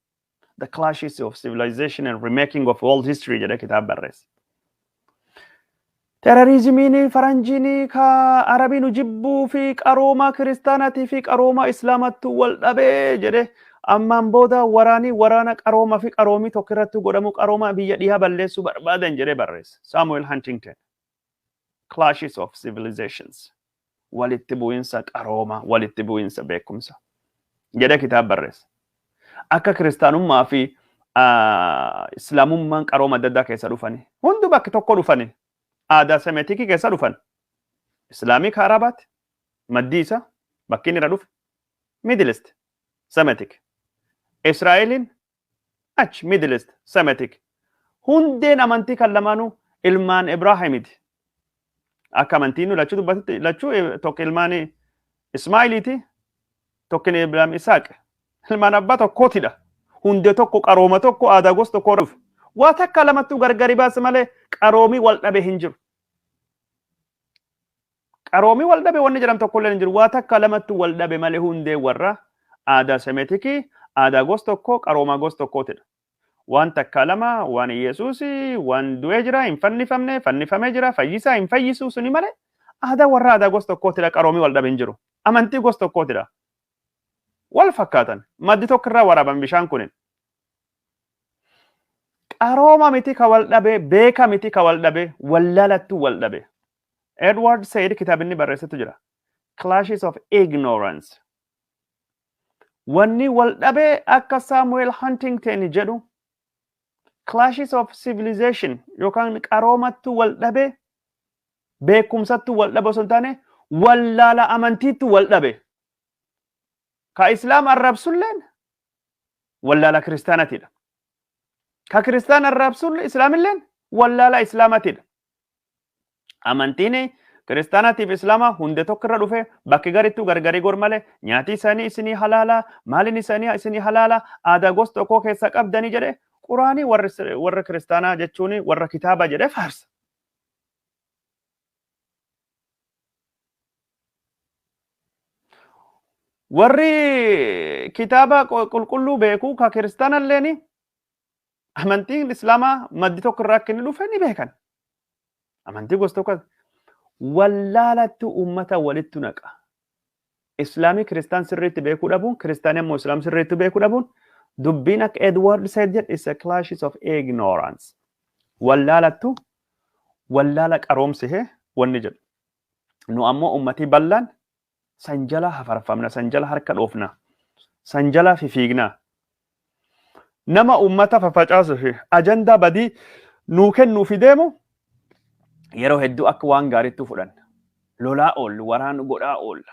"The Clashes of Civilization and Remaking of World History" jedhe kitaaba barreesse. Terrorismiin faranjiin ka Arabii nu jibbuu fi qarooma kiristaanaatii fi qarooma Islaamattuu wal dhabee jedhe, ammaan booda waraanii waraana qarooma fi qaroomii tokko irratti godhamu, qarooma biyya dhihaa balleessuu barbaadan jedhee barreesse. Samuel Huntington. Clashes of Civilizations. Walitti bu'insa qarooma, walitti bu'insa beekumsa jedhee kitaaba barreesse. Akka kiristaanummaa fi Islaamummaan qarooma adda addaa keessa dhufani. Hundi bakki tokko dhufani. Aadaa Semetikii keessa dhufan. Islaamii ka Arabaati. Maddii isaa bakki inni irra dhufe. Middle East. Semitic. Israa'eliin achi Middle East. Semitic. Hundeen amantii kan lamaanuu ilmaan Ibraahimiti. Akka amantiin nu lachuu dubbatutti, lachuu tokko ilmaan Ismaa'iliiti, tokko Ibraahim Isaaq. Ilmaan abbaa tokkootidha. Hundee tokko, qarooma tokko, aadaa gosa tokko dhufe. Waa takka lamattuu gargari baase malee qaroomii wal dhabe hin jiru. Qaroomii wal dhabe wanni jedhamu tokko illee hin jiru. Waa takka lamattuu wal dhabe malee hundee warra aadaa Semetikii, aadaa gosa tokko, qarooma gosa tokkootidha. Waan takka lama, waan Yesuus waan du'ee jira, hin fannifamne, fannifamee jira, fayyisaa, hin fayyisuu, suni malee aadaa warra aadaa gosa tokkootidha. Qaroomii wal dhabe hin jiru. Amantii gosa tokkootidha. Wal fakkaatan. Maddi tokko irraa waraaban bishaan kunin. Qarooma miti ka wal dhabe, beeka miti ka wal dhabe, wallaalattu wal dhabe. Edward Said kitaabni barreessetu jira. Clashes of Ignorance. Wanni wal dhabe akka Samuel Huntington jedhu clashes of civilization yookaan qaroomattu wal dhabe, beekumsattu wal dhabe osoo hin taane wallaala amantiittu wal dhabe. Ka Islaam arrabsulleen wallaala kiristaanatiidha. Ka kiristaan arrabsullee Islaamilleen wallaala Islaamatiidha. Amantiin kiristaanatiif Islaama hunde tokko irra dhufe, bakki garittuu gargarii gor malee, nyaati isaanii isinii halaala, maaliin isaanii isinii halaala, aadaa gosa tokkoo keessa qabdanii jedhe. Quraanii warra kiristaanaa jechuun warra kitaaba jedhe faarsa. Warri kitaaba qulqulluu beeku ka kiristaanalleen amantiin Islaamaa maddi tokko irraa akka inni dhufe ni beekan. Amantii gosa tokko wallaalatti uummata walitti naqa. Islaamii kiristaan sirriitti beekuu dhabuun, kiristaanii ammoo Islaam sirriitti beekuu dhabuun, dubbiin akka Edward Said jedhe is a clashes of ignorance. Wallaalattu wallaala qaroomsihee wanni jedhu. Nu ammoo uummatii bal'aan san jala hafarfamna, san jala harka dhoofna, san jala fifiigna. Nama uummata fafacaasuu fi ajandaa badii nuu kennuufi deemu yeroo hedduu akka waan gaariitti fudhanna. Lolaa oollu, waraan godhaa oolla.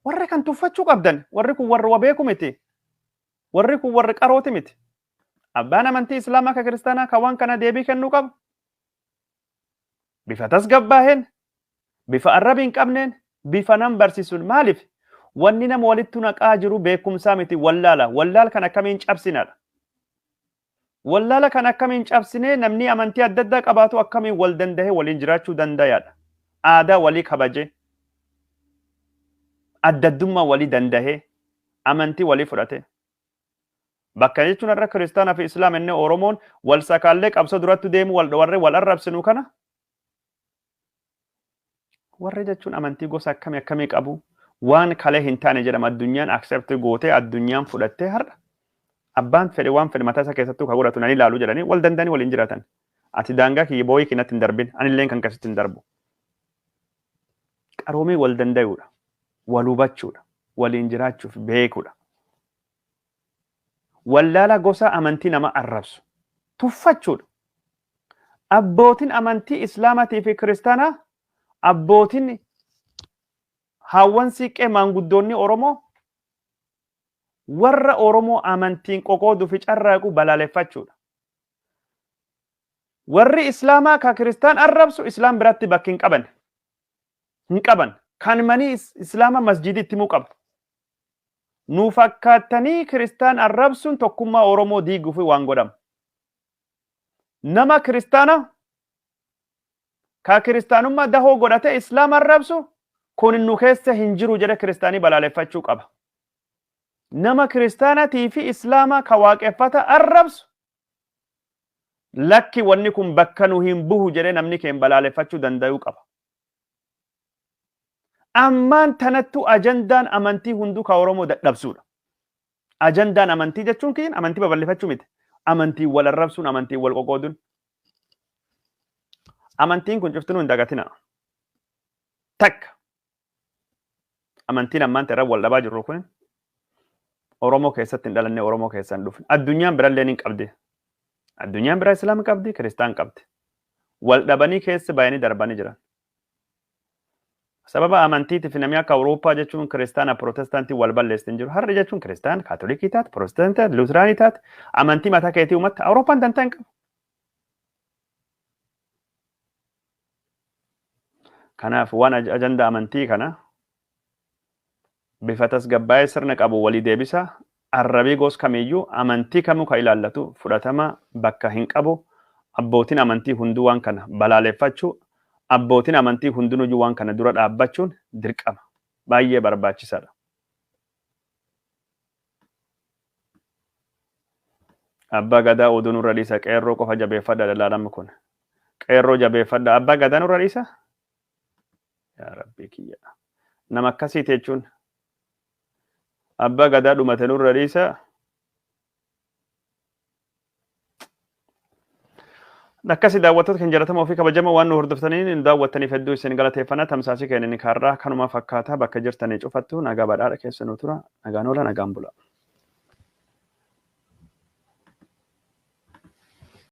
Warri kan tuffachuu qabdan, warri kun warra wa beeku miti. Warri kun warra qarooti miti. Abbaan amantii Islaamaa ka kiristaanaa ka waan kana deebii kennuu qabu. Bifa tasgabbaaheen, bifa arrabii hin qabneen, bifa nam barsiisuun. Maaliif? Wanni nama walitti naqaa jiru beekumsaa miti, wallaala. Wallaala kan akkamiin cabsinaadha. Wallaala kan akkamiin cabsinee namni amantii adda addaa qabaatu akkamiin wal dandahee waliin jiraachuu dandayaadha. Aadaa walii kabajee, adda addummaa walii dandahee, amantii walii fudhatee. Bakka jechuun har'a kiristaanaa fi Islaam inni Oromoon wal sakaallee qabsoo duratti deemu wal warri wal arrabsinu kana, warri jechuun amantii gosa akkamii akkamii qabu, waan kalee hin taane jedhama, addunyaan accept gootee, addunyaan fudhattee, har'a abbaan fedhe waan fedhe mataa isaa keessattuu ka godhatu nan ilaalu jedhanii wal danda'anii waliin jiraatan. Ati daangaa kiyya booyii keenyatti hin darbin, anilleen kan kasitti hin darbu. Qaroomee wal danda'uudha. Wal hubachuudha. Waliin jiraachuuf beekuudha. Wallaala gosa amantii nama arrabsu tuffachuudha. Abbootiin amantii Islaamaatii fi Kiristaanaa, abbootiin haawwan siiqqee, maanguddoonni Oromoo warra Oromoo amantiin qoqooduu fi carraaquu balaaleffachuudha. Warri Islaamaa ka Kiristaan arrabsu Islaam biratti bakki hin qaban. Hin qaban. Kan manii Islaama masjidii itti himuu qabu. Nu fakkaattanii Kiristaan arrabsuun tokkummaa Oromoo diiguuf waan godhamu. Nama Kiristaana ka kiristaanummaa dahoo godhatee Islaama arrabsu, kun nu keessa hin jiru jedhe kiristaanii balaaleffachuu qaba. Nama kiristaanatii fi Islaamaa ka waaqeffata arrabsu, lakki, wanni kun bakka nu hin buhu jedhee namni keen balaaleffachuu danda'uu qaba. Ammaan tanattu ajandaan amantii hunduu ka Oromoo dadhabsuudha. Ajandaan amantii jechuun kiyyin amantii babal'ifachuu miti. Amantii wal arrabsuun, amantii wal qoqooduun. Amantiin kun cuftinuu hin dagatina. Takka. Amantiin ammaan irra wal dhabaa jirru kun Oromoo keessatti hin dhalanne, Oromoo keessa hin dhufne. Addunyaan birallee ni qabdi. Addunyaan biraa Islaama qabdi, Kiristaan qabdi. Wal dhabanii keessa bayanii darbanii jiran. Sababa amantiitiif namni akka Awurooppaa jechuun kiristaana Pirootestaantii wal balleessi hin jiru. Har'a jechuun kiristaan, Kaatolikii taate, Pirootestaantii taate, Luuteraanii taate, amantii mataa keetii uumatte, Awurooppaan dantaa hin qabu. Kanaaf waan ajandaa amantii kana bifa tasgabbaa'ee sirna qabu walii deebisa. Arrabii gos kamiyyuu amantii kamuu kan ilaallatu fudhatama bakka hin qabu. Abbootiin amantii hunduu waan kana balaaleffachuu, abbootiin amantii hundinuyyuu waan kana dura dhaabbachuun dirqama. Baay'ee barbaachisaadha. Abbaa Gadaa oduu nurra dhiisa, qeerroo qofa jabeeffadha dhalaalamni kun. Qeerroo jabeeffadha, abbaa Gadaa nurra dhiisa. Yaa Rabbii kiyya. Nama akkasiiti jechuun abbaa Gadaa dhumate nurra dhiisa. Akkasii daawwattoota kan jaallatamoo fi kabajamoo, waan nu hordoftanii nu daawwattaniif hedduu isin galateeffannaa. Tamsaasii keenya kaarraa kanuma fakkaata. Bakka jirtanii cufattu nagaa badhaadha keessa nu tura. Nagaan oola, nagaan bula.